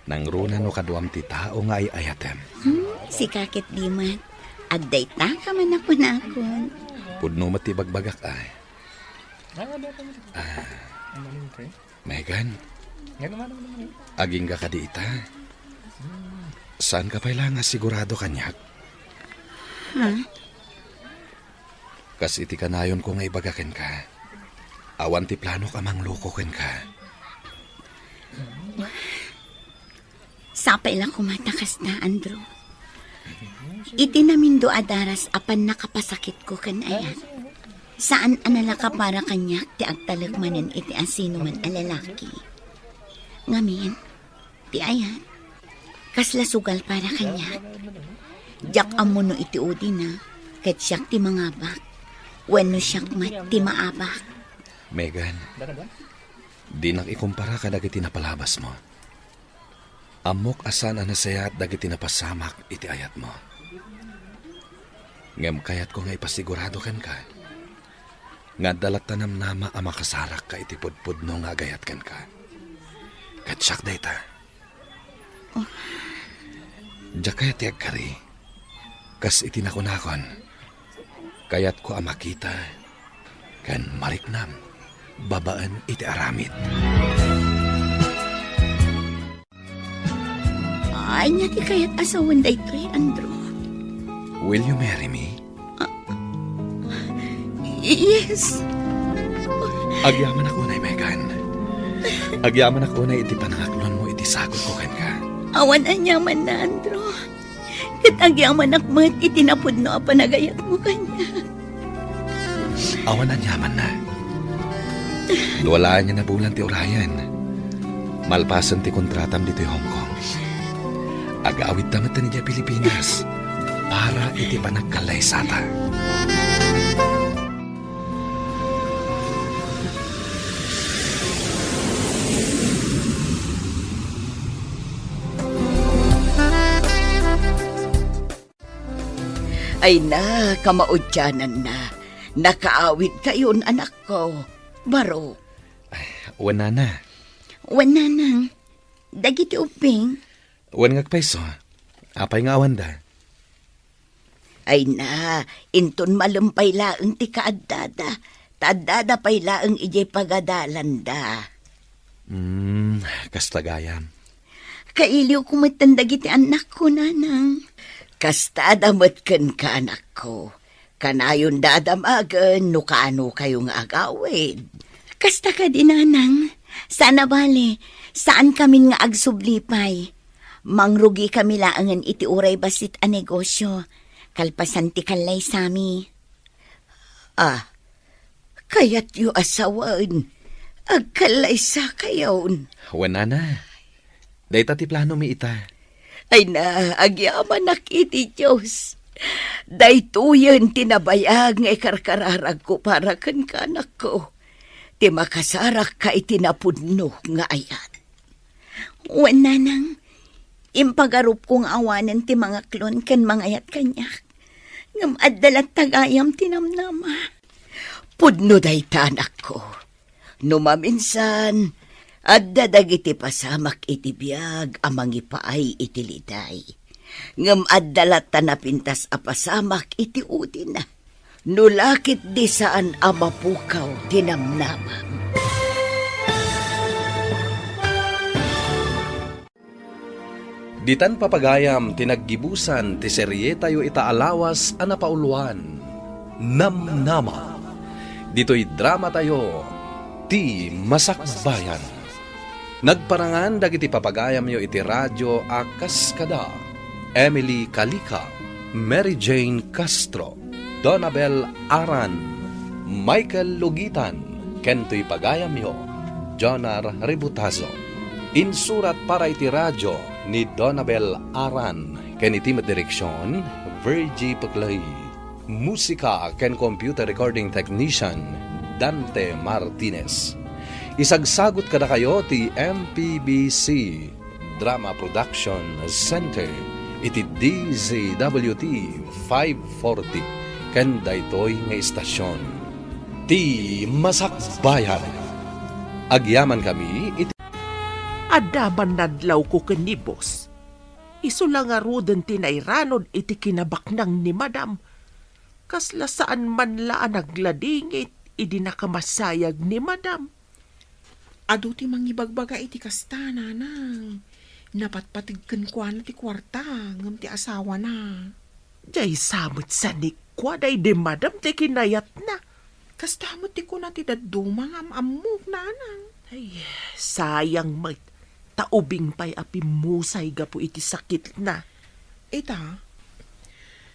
Nangruna no kaduam ti tao nga ay-ayatem. Hmm, sika ket di met. Adda ita ka man a kunakon. Pudno met ti bagbagak, ay. Ah, Megan, agingga kadi ita? Saan ka pay la nga sigurado kaniak? Ha? Kas iti kanayonko nga ibaga kenka, awan ti planok a mangluko kenka. Sapay la koma ta kasta, Andrew. Iti namindo a daras a pannakapasakitko ken Ayat, saan a nalaka para kaniak ti agtalek manen iti asinoman a lalaki. Ngamin, ti Ayat, kasla sugal para kaniak. Diak ammo no iti udina, ket siak ti mangabak, wenno siak met ti maabak. Megan, dinak ikumpara kadagiti napalabasmo. Ammok a saan a nasayaat dagiti napasamak iti ayatmo. Ngem kayatko nga ipasigurado kenka nga adda latta namnama a makasarakka iti pudpudno nga agayat kenka. Ket siak dayta. Oh. Diak kayat ti agkari. Kas iti nakunakon, kayatko a makita ken mariknam babaen iti aramid. Ania ti kayat a sawen daytoy, Andrew? Will you marry me? Yes. Agyamanak unay, Megan. Agyamanak unay iti panangaklonmo iti sagutko kenka. Awan aniamanna, Andrew. Ket agyamanak met iti napudno a panagayatmo kaniak. Awan aniamanna. Dua laeng a bulan ti urayen. Malpasen ti kontratam ditoy Hong Kong, agawidta met idiay Pilipinas para iti panagkallaysata. Ay na, kamaudiananna. Nakaawidkayon, anakko. Baro. Ay, wen, nana. Wen, nanang. Dagiti ubbing. Wen nga agpayso. Apay nga awanda? Ay na, inton malem pay laeng ti kaaddada, ta addada pay laeng idiay pagadalanda. Hmm, kasta gayam. Kailiwko metten dagiti annakko, nanang. Kastada met kenka, anakko. Kanayonda a damagen no kaano kayo nga agawid. Kasta kadi, nanang. Saan a bale, saan kamin nga agsubli pay. Mangrugikami laengen iti uray bassit a negosio, kalpasan ti kallaysami. Ah, kayatyo a sawen, agkallaysakayon. Wen, nana. Dayta ti planomi ita. Ay na, agyamanak iti Dios. Daytoyen ti nabayag nga ikarkararagko para kenka, anakko. Ti makasarakka iti napudno nga ayat. Wen, nanang, impagarupko nga awanen ti mangaklon ken mangayat kaniak. Ngem adda latta gayam ti namnama. Pudno dayta, anakko. No maminsan, adda dagiti pasamak iti biag a mangipaay iti liday. Ngem adda latta napintas a pasamak iti udina. No la ketdi saan a mapukaw ti namnamam. Ditan papagayam ti naggibusan ti serietayo ita a lawas a napauluan, Namnama. Ditoy dramatayo, Ti Masakbayan. Nagparangan dagiti papagayamyo iti radio a kas kada Emily Calica, Mary Jane Castro, Donabel Aran, Michael Lugitan, ken toy pagayamyo, Jonar Ributazo. Insurat para iti radio ni Donabel Aran, ken iti met direksion, Virgie Peclay. Musika ken computer recording technician, Dante Martinez. Isagsagut kadakayo ti M P B C Drama Production Center iti D Z W T five forty ken daytoy nga istasion, Ti Masakbayan. Agyamankami iti Adda man nadlawko ken ni boss. Isu la ngaruden ti nairanod iti kinabaknang ni madam. Kasla saan man la a nagladingit idi nakamasayag ni madam. Adu ti mangibagbaga iti kasta, nanang. Napatpateg kenkuana ti kuarta, ngem ti asawana. Diay sa met sanikua daydi madam ti kinayatna. Kasta met ti kuna ti dadduma nga am-ammok, nanang. Ay, sayang met. Ta ubing pay a pimmusay gapu iti sakitna. Ita,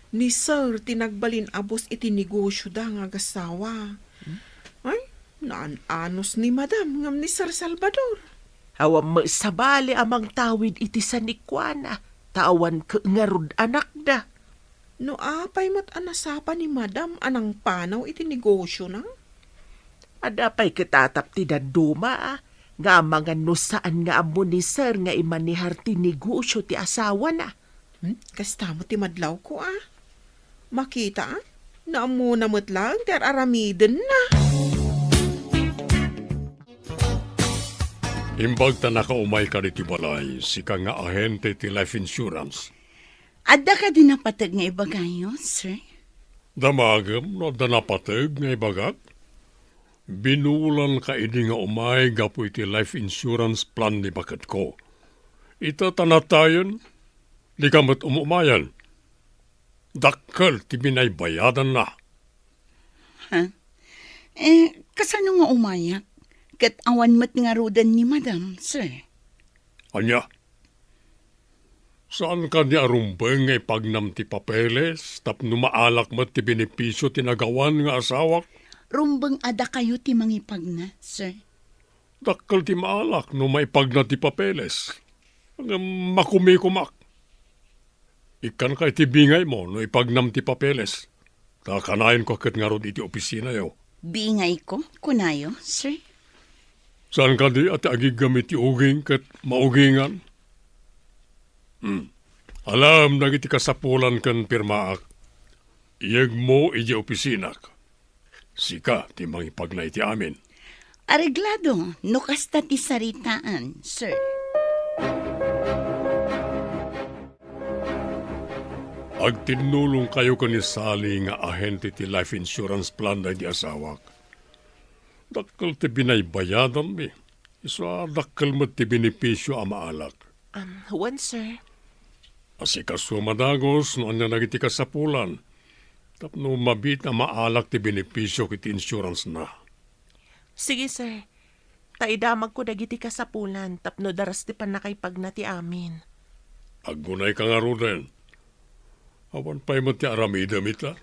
Ni Sir ti nagbalin a boss iti negosioda nga agasawa. Hmm? Ay, naan-anos ni Madam ngem ni Sir Salvador. Awan met sabali a mangtawid iti sanikuana, ta awan ket ngarud anakda. No apay met a nasapa ni Madam a nangpanaw iti negosiona? Adda pay ket atap ti dadduma, a, nga amangan no saan nga ammo ni Sir nga imanehar ti negosio ti asawana. Hmm? Kasta met ti madlawko, a. Makita, a. Naammona met laeng ti ar-aramidenna. Imbag ta nakaumayka ditoy balay, sika nga ahente ti life insurance. Adda kadi napateg nga ibagayo, sir? Damagem no adda napateg nga ibagak? Binulanka idi nga umay gapu iti life insurance plan ni baketko. Ita ta natayen, dika met umumayen. Dakkel ti binaybayadanna. Ha? Eh, kasano nga umayak? Ket awan met ngaruden ni Madam, sir. Ania? Saan kadi a rumbeng nga ipagnam ti papeles tapno maalak met ti benepisio ti nagawan nga asawak? Rumbeng a dakayo ti mangipagna, sir. Dakkel ti maalak no maipagna ti papeles. Ngem makumikumak. Ikkanka iti bingaymo no ipagnam ti papeles. Ta kanayonka ket ngarud iti opisinayo. Bingayko, kunayo, sir? Saan kadi a ti agiggam iti uging ket maugingan? Hmm. Alaem dagiti kasapulan ken pirmaak. Iyegmo idiay opisinak. Sika ti mangipagna iti amin. Areglado, no kasta ti saritaan, sir. Agtinnulongkayo ken ni Sally nga ahente ti life insurance plan daydi asawak. Dakkel ti binaybayadanmi. Isu a dakkel met ti benepisio a maalak. Um, wen, sir. Asikaso a madagus no ania dagiti kasapulan tapno mabiit a maalak ti benepisio iti insurance-na. Sige, sir. Ta idamagko dagiti kasapulan tapno daras ti pannakaipagna ti amin. Aggunayka ngaruden. Awan pay met ti aramidem ita.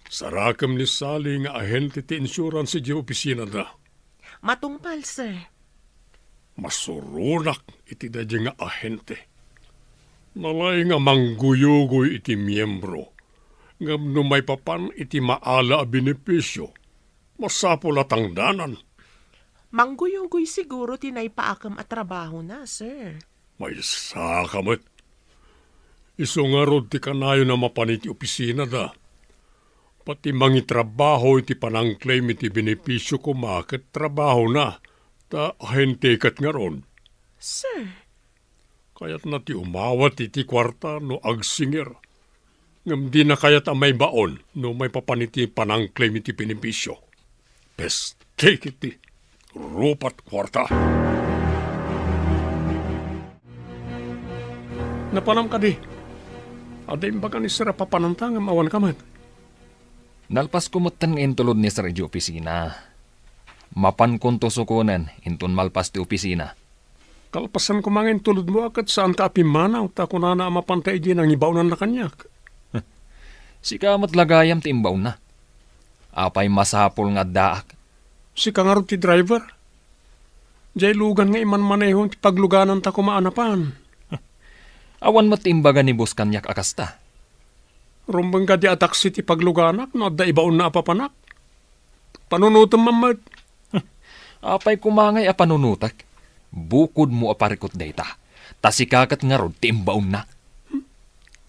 Sarakem ni Sally nga ahente ti insurance idiay opisinada. Matungpal, sir. Masuronak iti daydiay nga ahente. Nalaing a mangguyugoy iti miembro, ngem no maipapan iti maala a benepisio, masapul a tangdanan. Mangguyugoy siguro ti naipaakem a trabahona, sir. Maysaka met. Isu ngarud ti kanayon a mapan iti opisinada. Pati mangitrabaho iti panang-claim iti benepisio koma ket trabahona, ta ahente ket ngarud. Sir. Kayatna ti umawat iti kuarta no agsingir. Ngem dina kayat a maibaon no maipapan iti panang-claim iti benepisio. Peste kiti rupat kuarta. Napanam kadi? Adda imbaga ni Sir a papananta ngem awanka met. Nalpasko metten nga intulod ni Sir idiay opisina. Mapankonto sukonen inton malpas ti opisina. Kalpasan koma nga intulodmo a ket saanka a pimmanaw ta kunana a mapanta idiay nangibaonanna kaniak. Sika met la gayam ti imbaonna. Apay masapul nga addaak? Sika ngarud ti driver. Diay lugan nga imanmanehom ti paglugananta koma a napan. Awan met ti imbaga ni boss kaniak a kasta. Rumbeng kadi a taksi ti pagluganak no adda ibaonna a papanak. Panunotem man met. Apay koma ngay a panunotek? Bukodmo a parikut dayta, ta sika ket ngarud ti imbaonna.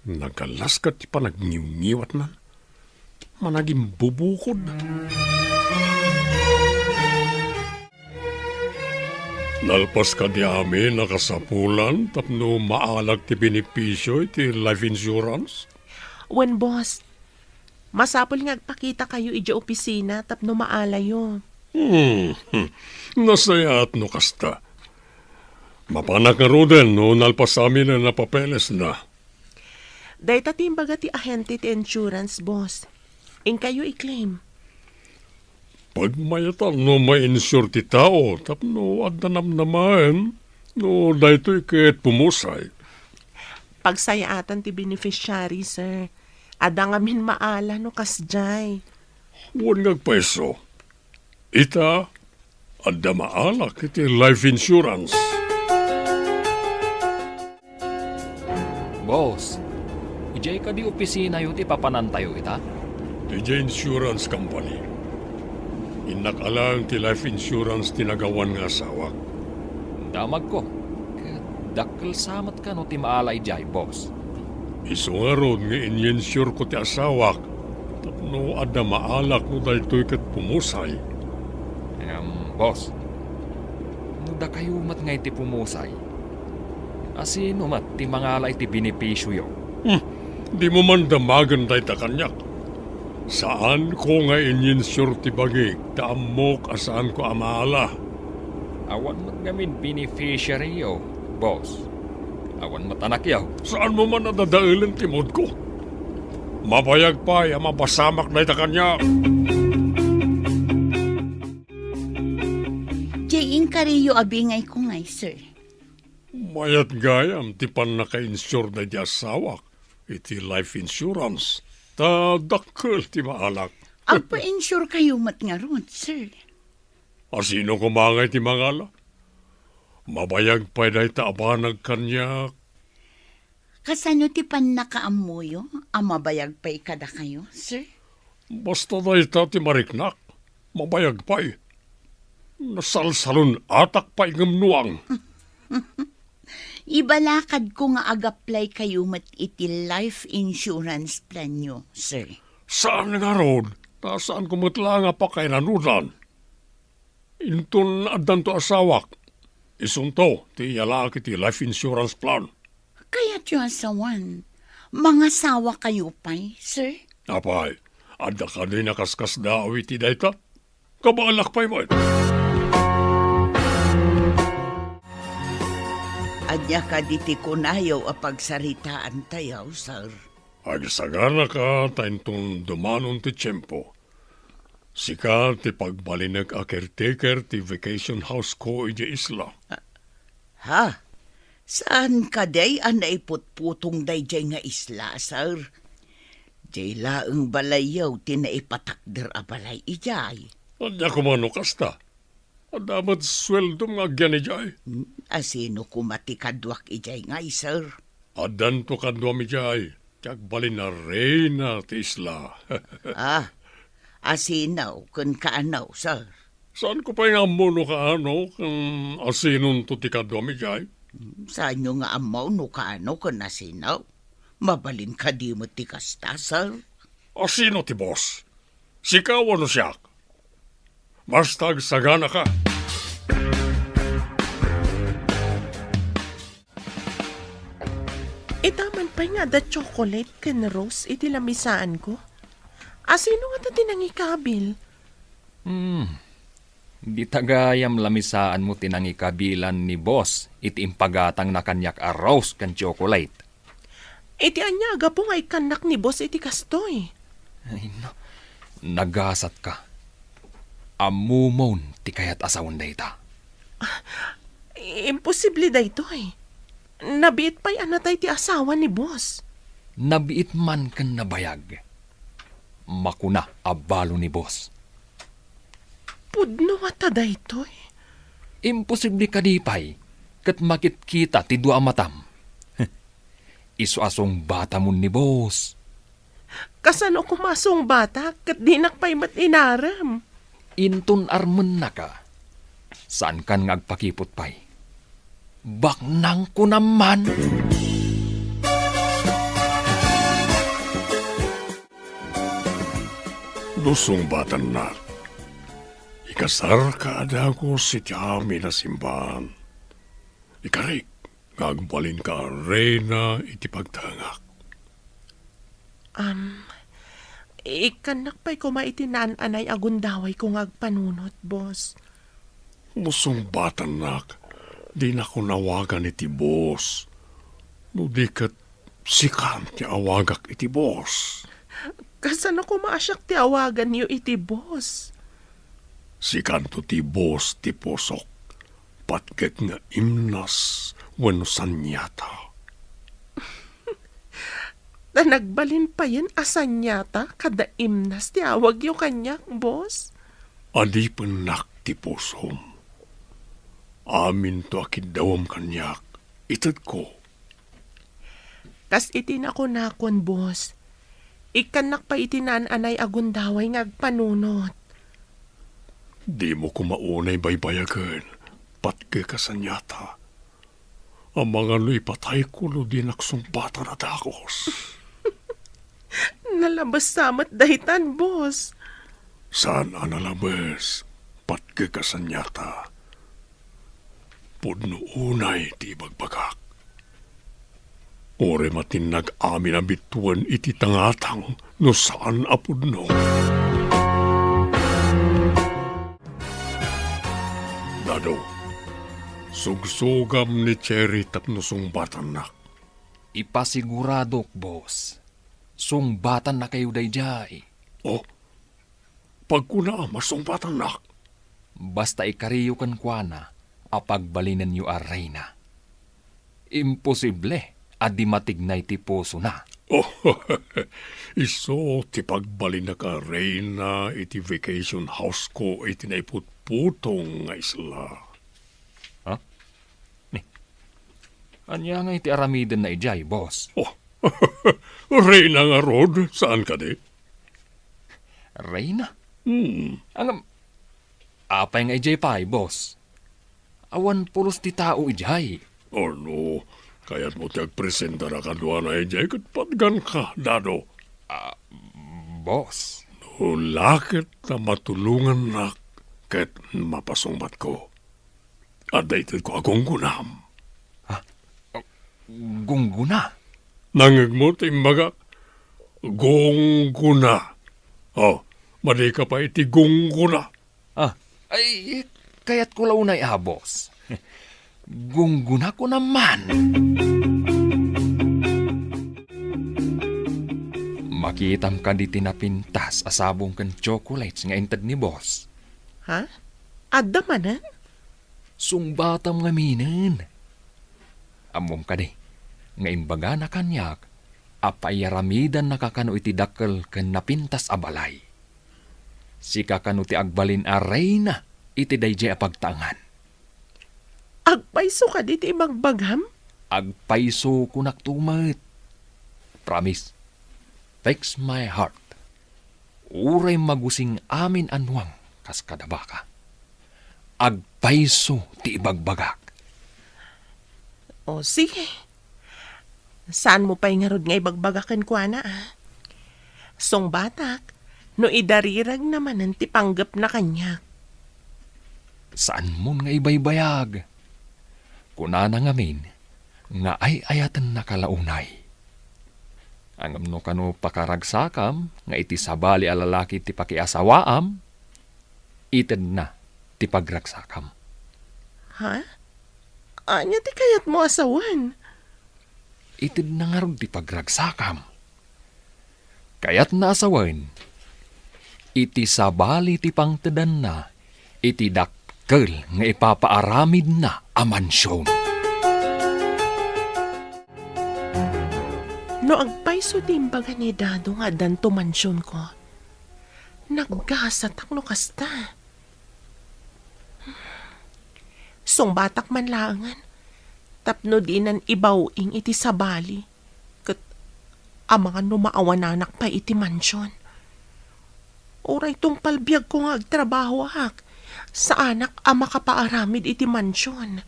Nagalas ket ti panagniwngiwatna. Managimbubukod. Nalpas kadi amin a kasapulan tapno maalak ti benepisio iti life insurance? Wen, boss. Masapul nga agpakitakayo idiay opisina tapno maalayo. Hmm, hmm. Nasayaat no kasta. Mapanak ngaruden no nalpas amin a napapelesna. Dayta ti imbaga ti ahente ti insurance, boss. Inkayo i-claim. Pagmayatan no ma-insure ti tao tapno adda namnamaen no daytoy ket pumusay. Pagsayaatan ti beneficiary, sir. Adda ngamin maala no kasdiay. Wen nga agpayso. Ita, adda maalak iti life insurance. Boss, idiay kadi opisinayo ti papanantayo ita? Idiay insurance company. Innak a laeng ti life insurance ti nagawan nga asawak. Damagko. Ket dakkel sa met kano ti maala idiay, boss. Isu ngarud nga in-insureko ti asawak tapno adda maalak no daytoy ket pumusay. Em, boss, no dakayo met ngay ti pumusay, asino met ti mangala iti benepisioyo? Hmm, dimo man damagen dayta kaniak. Saanko nga in-insure ti bagik, ta ammok a saanko a maala. Awan met ngamin beneficiaryyo, boss. Awan met anakyo. Saanmo man a dadaelen ti moodko? Mabayag pay a mapasamak dayta kaniak. Jay, inkariyo a bingayko ngay, sir. Mayat gayam ti pannaka-insure daydi asawak iti life insurance, ta dakkel ti maalak. Agpa-insurekayo met ngarud, sir. Asino koma ngay ti mangala? Mabayag pay dayta a banag kaniak. Kasano ti pannakaammoyo a mabayag pay kadakayo, sir? Basta dayta ti mariknak, mabayag pay. Nasalsalun-atak pay ngem nuang. Ibalakadko nga agaplaykayo met iti life insurance planyo, sir. Saan ngarud, ta saanko met laeng a pakairanudan. Inton addanto asawak, isunto ti iyalaak iti life insurance plan. Kayatyo a sawen, mangasawakayo pay, sir? Apay, adda kadi nakaskasdaaw iti dayta? Kabaelak pay met. Ania kadi ti kunayo a pagsaritaantayo, sir? Agsaganaka ta inton dumanon ti tiempo, sika ti pagbalinek a caretaker ti vacation house ko idiay isla. Ha? Saan kadi a naiputputong daydiay nga isla, sir? Diay laeng balayyo ti naipatakder a balay idiay. Ania koma no kasta? Adda met sueldom nga agyan idiay. Hmm, asino koma ti kaduak idiay ngay, sir? Addanto kaduam idiay ti agbalin a reyna ti isla. Ah, asino ken kaano, sir? Saanko pay nga ammo no kaano ken asinonto ti kaduam idiay. Hmm, saanyo nga ammo no kaano ken asino? Mabalin kadi met ti kasta, sir? Asino ti boss? Sika wenno siak? Basta agsaganaka. Ita man pay nga adda chocolate ken rose iti lamisaanko. Asino ngata ti nangikabil? Hmm. Dita gayam lamisaanmo ti nangikabilan ni boss iti impagatangna kaniak a rose ken chocolate. Iti ania a gapu nga ikkannak ni boss iti kastoy? Ay, na-, nagasatka. Ammomon ti kayat a sawen dayta. Ah, imposible daytoy. Nabiit pay a natay ti asawa ni boss. Nabiit man ken nabayag. Makuna a balo ni boss. Pudno ngata daytoy? Imposible kadi pay ket makitkita ti dua a matam. Isu a sungbatamon ni boss. Kasano koma a sungbatak ket dinak pay met inarem? Inton armennaka, saankan nga agpakiput pay. Baknangko naman. No sungbatannak, ikasarka a dagus iti amin a simbaan. Ikarik nga agbalinka a reyna iti pagtengak. Am, ikkannak pay koma iti naan-anay a gundawayko nga agpanunot, boss. No sungbatannak, dinakon awagan iti boss. No di ket, sikan ti awagak iti boss. Kasano koma a siak ti awaganyo iti boss? Sikanto ti boss ti pusok, patgek nga imnas wenno saniata. Ta nagbalin payen a saniata kada imnas ti awagyo kaniak, boss. Adipennak ti pusom. Aminto a kiddawem kaniak, itedko. Kas iti nakunakon, boss, ikkannak pay iti naan-anay a gundaway nga agpanunot. Dimo koma unay baybayagen, patgek a saniata. Amangan no ipatayko no dinak sungbatan a dakos. Nalabes sa met daytan, boss. Saan a nalabes, patgek a saniata. Pudno unay ti ibagbagak. Uray matinnag amin a bituen iti tangatang no saan a pudno. Dado, sugsugam ni Cherry tapno sungbatannak. Ipasiguradok, boss. Sungbatan na kayo daydiay. Oh, pagkuna a masungbatannak. Basta ikariyo kenkuana a pagbalinenyo a reyna. Imposible a di matignay ti pusona. Oh, isu ti pagbalinnak a reyna iti vacation house ko iti naiputputong nga isla. Ha? Ni, ania nga iti aramidenna idiay, boss? Oh, reyna ngarud, saan kadi? Reyna? Hmm. Ngem, apay nga idiay pay, boss? Awan pulos ti tao idiay. Ano, kayatmo ti agpresentara kaduana idiay ket patganka, Dado? Ah, boss. No la ket ta matulongannak ket mapasungbatko. Adda itedko a gunggunam. Ha? Gungguna? Nangngegmo ti imbagak? Gungguna. Oh, madika pay iti gungguna. Ah, ay, kayatko la unay a, boss. Gunggunako naman. Makitam kadi ti napintas a sabong ken chocolates nga inted ni boss? Ha? Adda manen? Sungbatam ngaminen. Ammom kadi nga imbagana kaniak a paiyaramidannaka kano iti dakkel ken napintas a balay. Sika kano ti agbalin a reyna iti daydiay a pagtaengan. Agpayso kadi ti ibagbagam? Agpayso, kunak to met. Promise. Text my heart. Uray magusing amin a nuang kas kada baka. Agpayso ti ibagbagak. O, sige. Saanmo pay ngarud nga ibagbaga kenkuana, a? Sungbatak, no idariragna manen ti panggepna kaniak. Saanmon nga ibaybayag. Kunana ngamin nga ay-ayatennaka la unay. Ngem no kano pakaragsakam nga iti sabali a lalaki ti pakiasawaam, itedna ti pagragsakam. Ha? Ania ti kayatmo a sawen? Itedna ngarud ti pagragsakam. Kayatna a sawen, iti sabali ti pangtedanna iti dakkel nga ipapaaramidna a mansion. No agpayso ti imbaga ni Dado nga addanto mansionko, naggasatak no kasta. Sungbatak man laengen tapno dinan ibaw-ing iti sabali, ket amangan no maawananak pay iti mansion. Uray tungpal biagko nga agtrabahoak, saanak a makapaaramid iti mansion.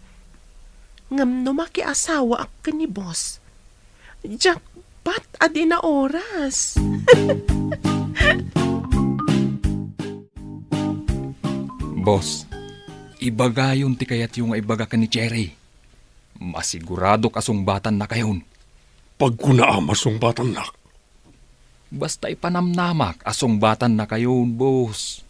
Ngem no makiasawaak ken ni boss, jackpot a di naoras. Boss, ibagayon ti kayatyo nga ibaga ken ni Cherry. Masiguradok a sungbatannakayon. Pagkuna a masungbatannak. Basta ipanamnamak a sungbatannakayon, boss.